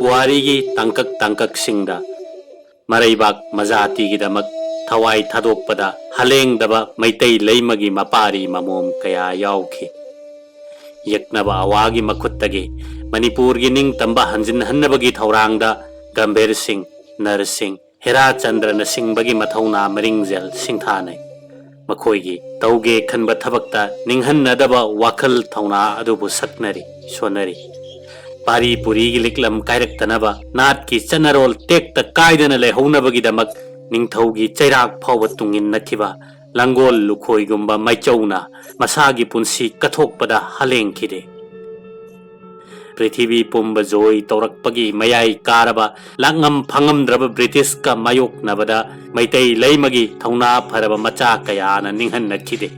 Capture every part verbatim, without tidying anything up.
ꯄꯨꯋꯥꯔꯤꯒꯤ ꯇꯥꯡꯀꯛ ꯇꯥꯡꯀꯛꯁꯤꯡꯗ ꯃꯔꯩꯕꯥꯛ ꯃꯖꯥꯇꯤꯒꯤꯗꯃꯛ ꯊꯋꯥꯏ ꯊꯥꯗꯣꯛꯄꯗ ꯍꯂꯦꯡꯗꯕ ꯃꯩꯇꯩ ꯂꯩꯃꯒꯤ ꯃꯄꯥꯔꯤ ꯃꯃꯣꯝ ꯀꯌꯥ ꯌꯥꯎꯈꯤ꯫ ꯌꯦꯛꯅꯕ ꯑꯋꯥꯒꯤ ꯃꯈꯨꯠꯇꯒꯤ ꯃꯅꯤꯄꯨꯔꯒꯤ ꯅꯤꯡꯇꯝꯕ ꯍꯟꯖꯤꯟꯍꯟꯅꯕꯒꯤ ꯊꯧꯔꯥꯡꯗ ꯒꯝꯚꯤꯔ ꯁꯤꯡ, ꯅꯔ ꯁꯤꯡ, ꯍꯦꯔꯥ ꯆꯟꯗ꯭ꯔꯅꯆꯤꯡꯕꯒꯤ ꯃꯊꯧꯅꯥ ꯃꯔꯤꯡꯖꯦꯜ ꯁꯤꯡꯊꯥꯅꯩ꯫ ꯃꯈꯣꯏꯒꯤ ꯇꯧꯒꯦ ꯈꯟꯕ ꯊꯕꯛꯇ ꯅꯤꯡꯍꯟꯅꯗꯕ ꯋꯥꯈꯜ ꯊꯧꯅꯥ ꯑꯗꯨꯕꯨ ꯁꯛꯅꯔꯤ, ꯁꯣꯟꯅꯔꯤ꯫ ꯄꯥꯔꯤ ꯄꯨꯔꯤꯒꯤ ꯂꯤꯛꯂꯝ ꯀꯥꯏꯔꯛꯇꯅꯕ, ꯅꯥꯠꯀꯤ ꯆꯠꯅꯔꯣꯜ ꯇꯦꯛꯇ ꯀꯥꯏꯗꯅ ꯂꯩꯍꯧꯅꯕꯒꯤꯗꯃꯛ ꯅꯤꯡꯊꯧꯒꯤ ꯆꯩꯔꯥꯛ ꯐꯥꯎꯕ ꯇꯨꯡꯏꯟꯅꯈꯤꯕ ꯂꯥꯡꯒꯣꯜ ꯂꯨꯈꯣꯏꯒꯨꯝꯕ ꯃꯥꯏꯆꯧꯅ ꯃꯁꯥꯒꯤ ꯄꯨꯟꯁꯤ ꯀꯠꯊꯣꯛꯄꯗ ꯍꯂꯦꯡꯈꯤꯗꯦ꯫ ꯄ꯭ꯔꯤꯊꯤꯕꯤ ꯄꯨꯝꯕ ꯖꯣꯏ ꯇꯧꯔꯛꯄꯒꯤ ꯃꯌꯥꯏ ꯀꯥꯔꯕ ꯂꯥꯛꯉꯝ ꯐꯪꯉꯝꯗ꯭ꯔꯕ ꯕ꯭ꯔꯤꯇꯤꯁꯀ ꯃꯥꯌꯣꯛꯅꯕꯗ ꯃꯩꯇꯩ ꯂꯩꯃꯒꯤ ꯊꯧꯅꯥ ꯐꯔꯕ ꯃꯆꯥ ꯀꯌꯥꯅ ꯅꯤꯡꯍꯟꯅꯈꯤꯗꯦ꯫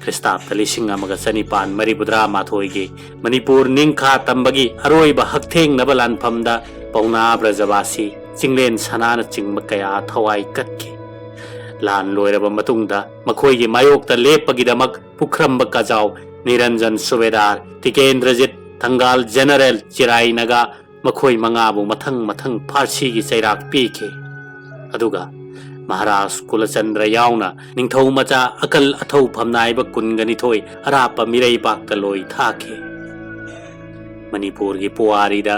ꯈ꯭ꯔꯤꯁꯇꯥꯕꯗ ꯂꯤꯁꯤꯡ ꯑꯃꯒ ꯆꯅꯤꯄꯥꯟ ꯃꯔꯤꯐꯨꯇꯔꯥ ꯃꯥꯊꯣꯏꯒꯤ ꯃꯅꯤꯄꯨꯔ ꯅꯤꯡꯈꯥ ꯇꯝꯕꯒꯤ ꯑꯔꯣꯏꯕ ꯍꯛꯊꯦꯡꯅꯕ ꯂꯥꯟꯐꯝꯗ ꯄꯥꯎꯅꯥ ꯕ꯭ꯔꯖꯕꯥꯁꯤ, ꯆꯤꯡꯂꯦꯟ ꯁꯅꯥꯅꯆꯤꯡꯕ ꯀꯌꯥ ꯊꯋꯥꯏ ꯀꯠꯈꯤ꯫ ꯂꯥꯟ ꯂꯣꯏꯔꯕ ꯃꯇꯨꯡꯗ ꯃꯈꯣꯏꯒꯤ ꯃꯥꯌꯣꯛꯇ ꯂꯦꯞꯄꯒꯤꯗꯃꯛ ꯄꯨꯈ꯭ꯔꯝꯕ ꯀꯖꯥꯎ, ꯅꯤꯔꯟꯖꯟ ꯁꯨꯕꯦꯗꯥꯔ, ꯇꯤꯀꯦꯟꯗ꯭ꯔꯖꯤꯠ, ꯊꯪꯒꯥꯜ ꯖꯦꯅꯔꯦꯜ ꯆꯤꯔꯥꯏ ꯅꯥꯒꯥ, ꯃꯈꯣꯏ ꯃꯉꯥꯕꯨ ꯃꯊꯪ ꯃꯊꯪ ꯐꯥꯔꯁꯤꯒꯤ ꯆꯩꯔꯥꯛ ꯄꯤꯈꯤ꯫ ꯑꯗꯨꯒ ꯃꯍꯥꯔꯥꯖ ꯀꯨꯂꯆꯟꯗ꯭ꯔ ꯌꯥꯎꯅ ꯅꯤꯡꯊꯧ ꯃꯆꯥ ꯑꯀꯜ ꯑꯊꯧ ꯐꯝꯅꯥꯏꯕ ꯀꯨꯟꯒ ꯅꯤꯊꯣꯏ ꯑꯔꯥꯞꯄ ꯃꯤꯔꯩꯕꯥꯛꯇ ꯂꯣꯏ ꯊꯥꯈꯤ꯫ ꯃꯅꯤꯄꯨꯔꯒꯤ ꯄꯨꯋꯥꯔꯤꯗ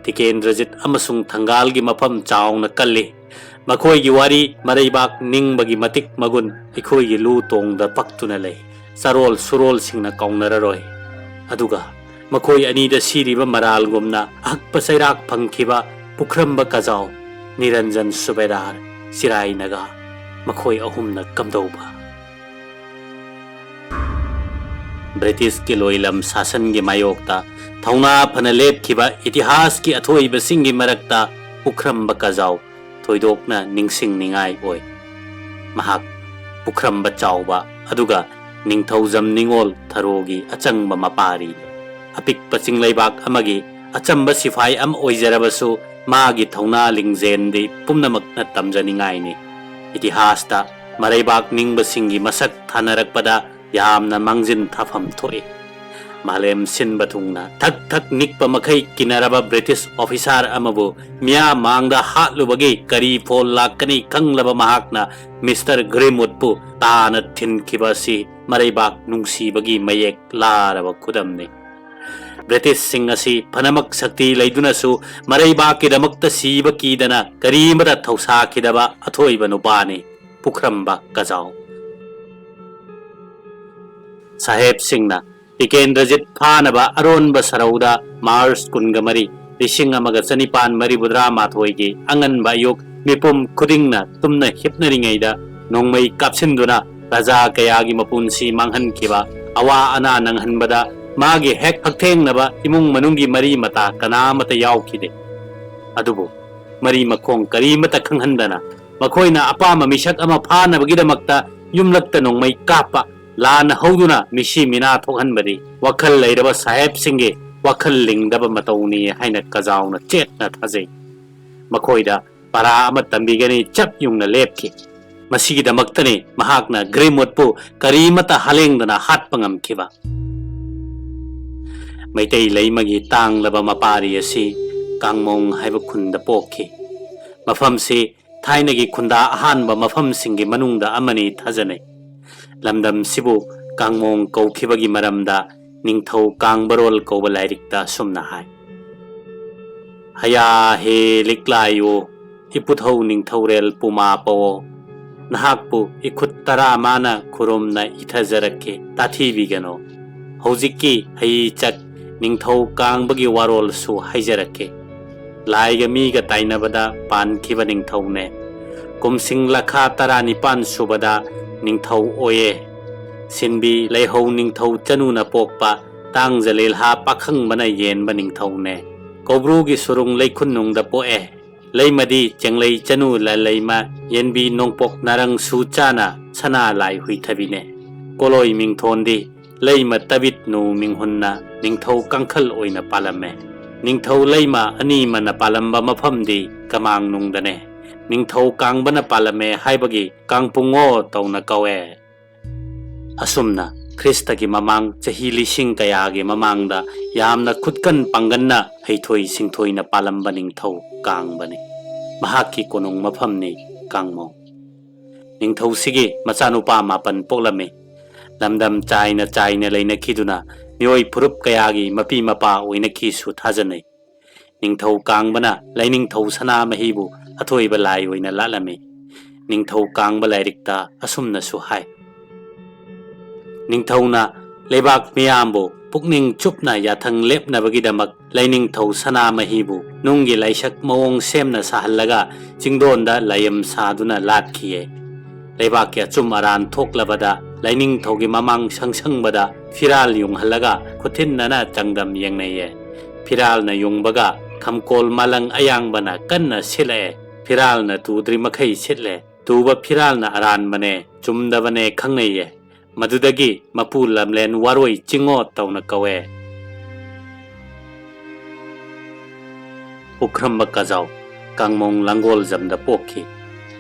ꯇꯤꯀꯦꯟꯗ꯭ꯔꯖꯤꯠ ꯑꯃꯁꯨꯡ ꯊꯪꯒꯥꯜꯒꯤ ꯃꯐꯝ ꯆꯥꯎꯅ ꯀꯜꯂꯤ꯫ ꯃꯈꯣꯏꯒꯤ ꯋꯥꯔꯤ ꯃꯔꯩꯕꯥꯛ ꯅꯤꯡꯕꯒꯤ ꯃꯇꯤꯛ ꯃꯒꯨꯟ ꯑꯩꯈꯣꯏꯒꯤ ꯂꯨ ꯇꯣꯡꯗ ꯄꯛꯇꯨꯅ ꯂꯩ꯫ ꯆꯥꯔꯣꯜ ꯁꯨꯔꯣꯜꯁꯤꯡꯅ ꯀꯥꯎꯅꯔꯔꯣꯏ꯫ ꯑꯗꯨꯒ ꯃꯈꯣꯏ ꯑꯅꯤꯗ ꯁꯤꯔꯤꯕ ꯃꯔꯥꯜꯒꯨꯝꯅ ꯑꯍꯛꯄ ꯆꯩꯔꯥꯛ ꯐꯪꯈꯤꯕ ꯄꯨꯈ꯭ꯔꯝꯕ ꯀꯖꯥꯎ, ꯅꯤꯔꯟꯖꯟ ꯁꯨꯕꯦꯗꯥꯔ, ꯆꯤꯔꯥꯏ ꯅꯥꯒꯥ, ꯃꯈꯣꯏ ꯑꯍꯨꯝꯅ ꯀꯝꯗꯧꯕ? ꯕ꯭ꯔꯤꯇꯤꯁꯀꯤ ꯂꯣꯏꯂꯝ ꯁꯥꯁꯟꯒꯤ ꯃꯥꯌꯣꯛꯇ ꯊꯧꯅꯥ ꯐꯅ ꯂꯦꯞꯈꯤꯕ ꯏꯇꯤꯍꯥꯁꯀꯤ ꯑꯊꯣꯏꯕꯁꯤꯡꯒꯤ ꯃꯔꯛꯇ ꯄꯨꯈ꯭ꯔꯝꯕ ꯀꯖꯥꯎ ꯊꯣꯏꯗꯣꯛꯅ ꯅꯤꯡꯁꯤꯡꯅꯤꯡꯉꯥꯏ ꯑꯣꯏ꯫ ꯃꯍꯥꯛ ꯄꯨꯈ꯭ꯔꯝꯕ ꯆꯥꯎꯕ ꯑꯗꯨꯒ ꯅꯤꯡꯊꯧꯖꯝ ꯅꯤꯉꯣꯜ ꯊꯔꯣꯒꯤ ꯑꯆꯪꯕ ꯃꯄꯥꯔꯤꯅꯤ꯫ ꯑꯄꯤꯛꯄ ꯆꯤꯡꯂꯩꯕꯥꯛ ꯑꯃꯒꯤ ꯑꯆꯝꯕ ꯁꯤꯐꯥꯏ ꯑꯃ ꯑꯣꯏꯖꯔꯕꯁꯨ, ꯃꯥꯒꯤ ꯊꯧꯅꯥ ꯂꯤꯡꯖꯦꯜꯗꯤ ꯄꯨꯝꯅꯃꯛꯅ ꯇꯝꯖꯅꯤꯡꯉꯥꯏꯅꯤ꯫ ꯏꯇꯤꯍꯥꯁꯇ ꯃꯔꯩꯕꯥꯛ ꯅꯤꯡꯕꯁꯤꯡꯒꯤ ꯃꯁꯛ ꯊꯥꯅꯔꯛꯄꯗ ꯌꯥꯝꯅ ꯃꯥꯡꯖꯤꯟ ꯊꯥꯐꯝ ꯊꯣꯛꯏ꯫ ꯃꯥꯂꯦꯝ ꯁꯤꯟꯕ ꯊꯨꯡꯅ ꯊꯛ ꯊꯛ ꯅꯤꯛꯄ ꯃꯈꯩ ꯀꯤꯅꯔꯕ ꯕ꯭ꯔꯤꯇꯤꯁ ꯑꯣꯐꯤꯁꯥꯔ ꯑꯃꯕꯨ ꯃꯤꯌꯥꯝ ꯃꯥꯡꯗ ꯍꯥꯠꯂꯨꯕꯒꯤ ꯀꯔꯤ ꯐꯣꯜ ꯂꯥꯛꯀꯅꯤ ꯈꯪꯂꯕ ꯃꯍꯥꯛꯅ ꯃꯤꯁꯇꯔ ꯒ꯭ꯔꯤꯝꯋꯨꯗꯄꯨ ꯇꯥꯅ ꯊꯤꯟꯈꯤꯕ ꯑꯁꯤ ꯃꯔꯩꯕꯥꯛ ꯅꯨꯡꯁꯤꯕꯒꯤ ꯃꯌꯦꯛ ꯂꯥꯔꯕ ꯈꯨꯗꯝꯅꯤ꯫ ꯕ꯭ꯔꯤꯇꯤꯁꯁꯤꯡ ꯑꯁꯤ ꯐꯅꯃꯛ ꯁꯛꯇꯤ ꯂꯩꯗꯨꯅꯁꯨ ꯃꯔꯩꯕꯥꯛꯀꯤꯗꯃꯛꯇ ꯁꯤꯕ ꯀꯤꯗꯅ ꯀꯔꯤꯃꯇ ꯊꯧꯁꯥꯈꯤꯗꯕ ꯑꯊꯣꯏꯕ ꯅꯨꯄꯥꯅꯤ ꯄꯨꯈ꯭ꯔꯝꯕ ꯀꯖꯥꯎ꯫ ꯁꯥꯍꯦꯕꯁꯤꯡꯅ ꯇꯤꯀꯦꯟꯗ꯭ꯔꯖꯤꯠ ꯐꯥꯅꯕ ꯑꯔꯣꯟꯕ ꯁꯔꯧꯗ ꯃꯥꯔꯆ ꯀꯨꯟꯒ ꯃꯔꯤ, ꯂꯤꯁꯤꯡ ꯑꯃꯒ ꯆꯅꯤꯄꯥꯟ ꯃꯔꯤꯐꯨꯇꯔꯥ ꯃꯥꯊꯣꯏꯒꯤ ꯑꯉꯟꯕ ꯑꯌꯨꯛ ꯃꯤꯄꯨꯝ ꯈꯨꯗꯤꯡꯅ ꯇꯨꯝꯅ ꯍꯤꯞꯅꯔꯤꯉꯩꯗ ꯅꯣꯡꯃꯩ ꯀꯥꯞꯁꯤꯟꯗꯨꯅ ꯄ꯭ꯔꯖꯥ ꯀꯌꯥꯒꯤ ꯃꯄꯨꯟꯁꯤ ꯃꯥꯡꯍꯟꯈꯤꯕ, ꯑꯋꯥ ꯑꯅꯥ ꯅꯪꯍꯟꯕꯗ ꯃꯥꯒꯤ ꯍꯦꯛ ꯍꯛꯊꯦꯡꯅꯕ ꯏꯃꯨꯡ ꯃꯅꯨꯡꯒꯤ ꯃꯔꯤ ꯃꯇꯥ ꯀꯅꯥ ꯑꯃꯠꯇ ꯌꯥꯎꯈꯤꯗꯦ꯫ ꯑꯗꯨꯕꯨ ꯃꯔꯤ ꯃꯈꯣꯡ ꯀꯔꯤꯃꯠꯇ ꯈꯪꯍꯟꯗꯅ ꯃꯈꯣꯏꯅ ꯑꯄꯥꯝꯕ ꯃꯤꯁꯛ ꯑꯃ ꯐꯥꯅꯕꯒꯤꯗꯃꯛꯇ ꯌꯨꯝꯂꯛꯇ ꯅꯣꯡꯃꯩ ꯀꯥꯞꯄ, ꯂꯥꯟ ꯍꯧꯗꯨꯅ ꯃꯤꯁꯤ ꯃꯤꯅꯥ ꯊꯣꯛꯍꯟꯕꯗꯤ ꯋꯥꯈꯜ ꯂꯩꯔꯕ ꯁꯥꯍꯦꯕꯁꯤꯡꯒꯤ ꯋꯥꯈꯜ ꯂꯤꯡꯗꯕ ꯃꯇꯧꯅꯤ ꯍꯥꯏꯅ ꯀꯖꯥꯎꯅ ꯆꯦꯠꯅ ꯊꯥꯖꯩ꯫ ꯃꯈꯣꯏꯗ ꯄꯔꯥ ꯑꯃ ꯇꯝꯕꯤꯒꯅꯤ ꯆꯞ ꯌꯨꯡꯅ ꯂꯦꯞꯈꯤ꯫ ꯃꯁꯤꯒꯤꯗꯃꯛꯇꯅꯤ ꯃꯍꯥꯛꯅ ꯒ꯭ꯔꯤꯝꯋꯨꯗꯄꯨ ꯀꯔꯤꯃꯠꯇ ꯍꯥꯂꯦꯡꯗꯅ ꯍꯥꯠꯄ ꯉꯝꯈꯤꯕ꯫ ꯃꯩꯇꯩ ꯂꯩꯃꯒꯤ ꯇꯥꯡꯂꯕ ꯃꯄꯥꯔꯤ ꯑꯁꯤ ꯀꯥꯡꯃꯣꯡ ꯍꯥꯏꯕ ꯈꯨꯟꯗ ꯄꯣꯛꯈꯤ꯫ ꯃꯐꯝꯁꯤ ꯊꯥꯏꯅꯒꯤ ꯈꯨꯟꯗꯥ ꯑꯍꯥꯟꯕ ꯃꯐꯝꯁꯤꯡꯒꯤ ꯃꯅꯨꯡꯗ ꯑꯃꯅꯤ ꯊꯥꯖꯅꯩ꯫ ꯂꯝꯗꯝꯁꯤꯕꯨ ꯀꯥꯡꯃꯣꯡ ꯀꯧꯈꯤꯕꯒꯤ ꯃꯔꯝꯗ ꯅꯤꯡꯊꯧ ꯀꯥꯡꯕꯔꯣꯜ ꯀꯧꯕ ꯂꯥꯏꯔꯤꯛꯇ ꯑꯁꯨꯝꯅ ꯍꯥꯏ: "ꯍꯌꯥ ꯍꯦ ꯂꯤꯛꯂꯥꯏꯌꯣ, ꯏꯄꯨꯊꯧ ꯅꯤꯡꯊꯧꯔꯦꯜ ꯄꯨꯃꯥ ꯄꯧꯑꯣ, ꯅꯍꯥꯛꯄꯨ ꯏꯈꯨꯠ ꯇꯔꯥ ꯃꯥꯅ ꯈꯨꯔꯨꯝꯅ ꯏꯊꯖꯔꯛꯀꯦ, ꯇꯥꯊꯤꯕꯤꯒꯅꯣ꯫ ꯍꯧꯖꯤꯛꯀꯤ ꯍꯩꯆꯛ ꯅꯤꯡꯊꯧ ꯀꯥꯡꯕꯒꯤ ꯋꯥꯔꯣꯜꯁꯨ ꯍꯥꯏꯖꯔꯛꯀꯦ꯫ ꯂꯥꯏꯒ ꯃꯤꯒ ꯇꯥꯏꯅꯕꯗ ꯄꯥꯟꯈꯤꯕ ꯅꯤꯡꯊꯧꯅꯦ꯫ ꯀꯨꯝꯁꯤꯡ ꯂꯈꯥ ꯇꯔꯥꯅꯤꯄꯥꯟ ꯁꯨꯕꯗ ꯅꯤꯡꯊꯧ ꯑꯣꯏꯌꯦ꯫ ꯁꯤꯟꯕꯤ ꯂꯩꯍꯧ ꯅꯤꯡꯊꯧ ꯆꯅꯨꯅ ꯄꯣꯛꯄ ꯇꯥꯡꯖ ꯂꯤꯜꯍꯥ ꯄꯥꯈꯪꯕꯅ ꯌꯦꯟꯕ ꯅꯤꯡꯊꯧꯅꯦ꯫ ꯀꯧꯕ꯭ꯔꯨꯒꯤ ꯁꯨꯔꯨꯡ ꯂꯩꯈꯨꯟꯅꯨꯡꯗ ꯄꯣꯛꯑꯦ꯫ ꯂꯩꯃꯗꯤ ꯆꯦꯡꯂꯩ ꯆꯅꯨ ꯂꯂꯩꯃ ꯌꯦꯟꯕꯤ ꯅꯣꯡꯄꯣꯛ ꯅꯥꯔꯪꯁꯨ ꯆꯥꯅ ꯁꯅꯥ ꯂꯥꯏ ꯍꯨꯏꯊꯕꯤꯅꯦ꯫ ꯀꯣꯂꯣꯏ ꯃꯤꯡꯊꯣꯟꯗꯤ ꯂꯩꯃ ꯇꯕꯤꯠꯅꯨ ꯃꯤꯡꯍꯨꯟꯅ ꯅꯤꯡꯊꯧ ꯀꯥꯡꯈꯜ ꯑꯣꯏꯅ ꯄꯥꯜꯂꯝꯃꯦ꯫ ꯅꯤꯡꯊꯧ ꯂꯩꯃ ꯑꯅꯤꯃꯅ ꯄꯥꯜꯂꯝꯕ ꯃꯐꯝꯗꯤ ꯀꯃꯥꯡꯅꯨꯡꯗꯅꯦ꯫ ꯅꯤꯡꯊꯧ ꯀꯥꯡꯕꯅ ꯄꯥꯜꯂꯝꯃꯦ ꯍꯥꯏꯕꯒꯤ ꯀꯥꯡꯄꯨꯡꯉꯣ ꯇꯧꯅ ꯀꯧꯋꯦ"꯫ ꯑꯁꯨꯝꯅ ꯈ꯭ꯔꯤꯁꯇꯒꯤ ꯃꯃꯥꯡ ꯆꯍꯤ ꯂꯤꯁꯤꯡ ꯀꯌꯥꯒꯤ ꯃꯃꯥꯡꯗ ꯌꯥꯝꯅ ꯈꯨꯠꯀꯟ ꯄꯥꯡꯒꯟꯅ ꯍꯩꯊꯣꯏ ꯁꯤꯡꯊꯣꯏꯅ ꯄꯥꯜꯂꯝꯕ ꯅꯤꯡꯊꯧ ꯀꯥꯡꯕꯅꯤ꯫ ꯃꯍꯥꯛꯀꯤ ꯀꯣꯅꯨꯡ ꯃꯐꯝꯅꯤ ꯀꯥꯡꯃꯣꯡ꯫ ꯅꯤꯡꯊꯧꯁꯤꯒꯤ ꯃꯆꯥꯅꯨꯄꯥ ꯃꯥꯄꯟ ꯄꯣꯛꯂꯝꯃꯤ꯫ ꯂꯝꯗꯝ ꯆꯥꯏꯅ ꯆꯥꯏꯅ ꯂꯩꯅꯈꯤꯗꯨꯅ ꯃꯤꯑꯣꯏ ꯐꯨꯔꯨꯞ ꯀꯌꯥꯒꯤ ꯃꯄꯤ ꯃꯄꯥ ꯑꯣꯏꯅꯈꯤꯁꯨ ꯊꯥꯖꯅꯩ꯫ ꯅꯤꯡꯊꯧ ꯀꯥꯡꯕꯅ ꯂꯥꯏꯅꯤꯡꯊꯧ ꯁꯅꯥꯃꯍꯤꯕꯨ ꯑꯊꯣꯏꯕ ꯂꯥꯏ ꯑꯣꯏꯅ ꯂꯥꯠꯂꯝꯃꯤ꯫ ꯅꯤꯡꯊꯧ ꯀꯥꯡꯕ ꯂꯥꯏꯔꯤꯛꯇ ꯑꯁꯨꯝꯅꯁꯨ ꯍꯥꯏ: "ꯅꯤꯡꯊꯧꯅ ꯂꯩꯕꯥꯛ ꯃꯤꯌꯥꯝꯕꯨ ꯄꯨꯛꯅꯤꯡ ꯆꯨꯞꯅ ꯌꯥꯊꯪ ꯂꯦꯞꯅꯕꯒꯤꯗꯃꯛ ꯂꯥꯏꯅꯤꯡꯊꯧ ꯁꯅꯥꯃꯍꯤꯕꯨ ꯅꯨꯡꯒꯤ ꯂꯥꯏꯁꯛ ꯃꯑꯣꯡ ꯁꯦꯝꯅ ꯁꯥꯍꯜꯂꯒ ꯆꯤꯡꯗꯣꯟꯗ ꯂꯥꯏꯌꯝ ꯁꯥꯗꯨꯅ ꯂꯥꯠꯈꯤꯌꯦ꯫ ꯂꯩꯕꯥꯛꯀꯤ ꯑꯆꯨꯝ ꯑꯔꯥꯟ ꯊꯣꯛꯂꯕꯗ ꯂꯥꯏꯅꯤꯡꯊꯧꯒꯤ ꯃꯃꯥꯡ ꯁꯪꯁꯪꯕꯗ ꯐꯤꯔꯥꯜ ꯌꯨꯡꯍꯜꯂꯒ ꯈꯨꯊꯤꯟꯅꯅ ꯆꯥꯡꯗꯝ ꯌꯦꯡꯅꯩꯌꯦ꯫ ꯐꯤꯔꯥꯜꯅ ꯌꯨꯡꯕꯒ ꯈꯝꯀꯣꯜ ꯃꯥꯂꯪ ꯑꯌꯥꯡꯕꯅ ꯀꯟꯅ ꯁꯤꯠꯂꯛꯑꯦ꯫ ꯐꯤꯔꯥꯜꯅ ꯇꯨꯗ꯭ꯔꯤ ꯃꯈꯩ ꯁꯤꯠꯂꯦ꯫ ꯇꯨꯕ ꯐꯤꯔꯥꯜꯅ ꯑꯔꯥꯟꯕꯅꯦ, ꯆꯨꯝꯗꯕꯅꯦ ꯈꯪꯅꯩꯌꯦ꯫ ꯃꯗꯨꯗꯒꯤ ꯃꯄꯨ ꯂꯝꯂꯦꯟ ꯋꯥꯔꯣꯏ ꯆꯤꯡꯉꯣ ꯇꯧꯅ ꯀꯧꯋꯦ"꯫ ꯄꯨꯈ꯭ꯔꯝꯕ ꯀꯖꯥꯎ ꯀꯥꯡꯃꯣꯡ ꯂꯥꯡꯒꯣꯜꯖꯝꯗ ꯄꯣꯛꯈꯤ꯫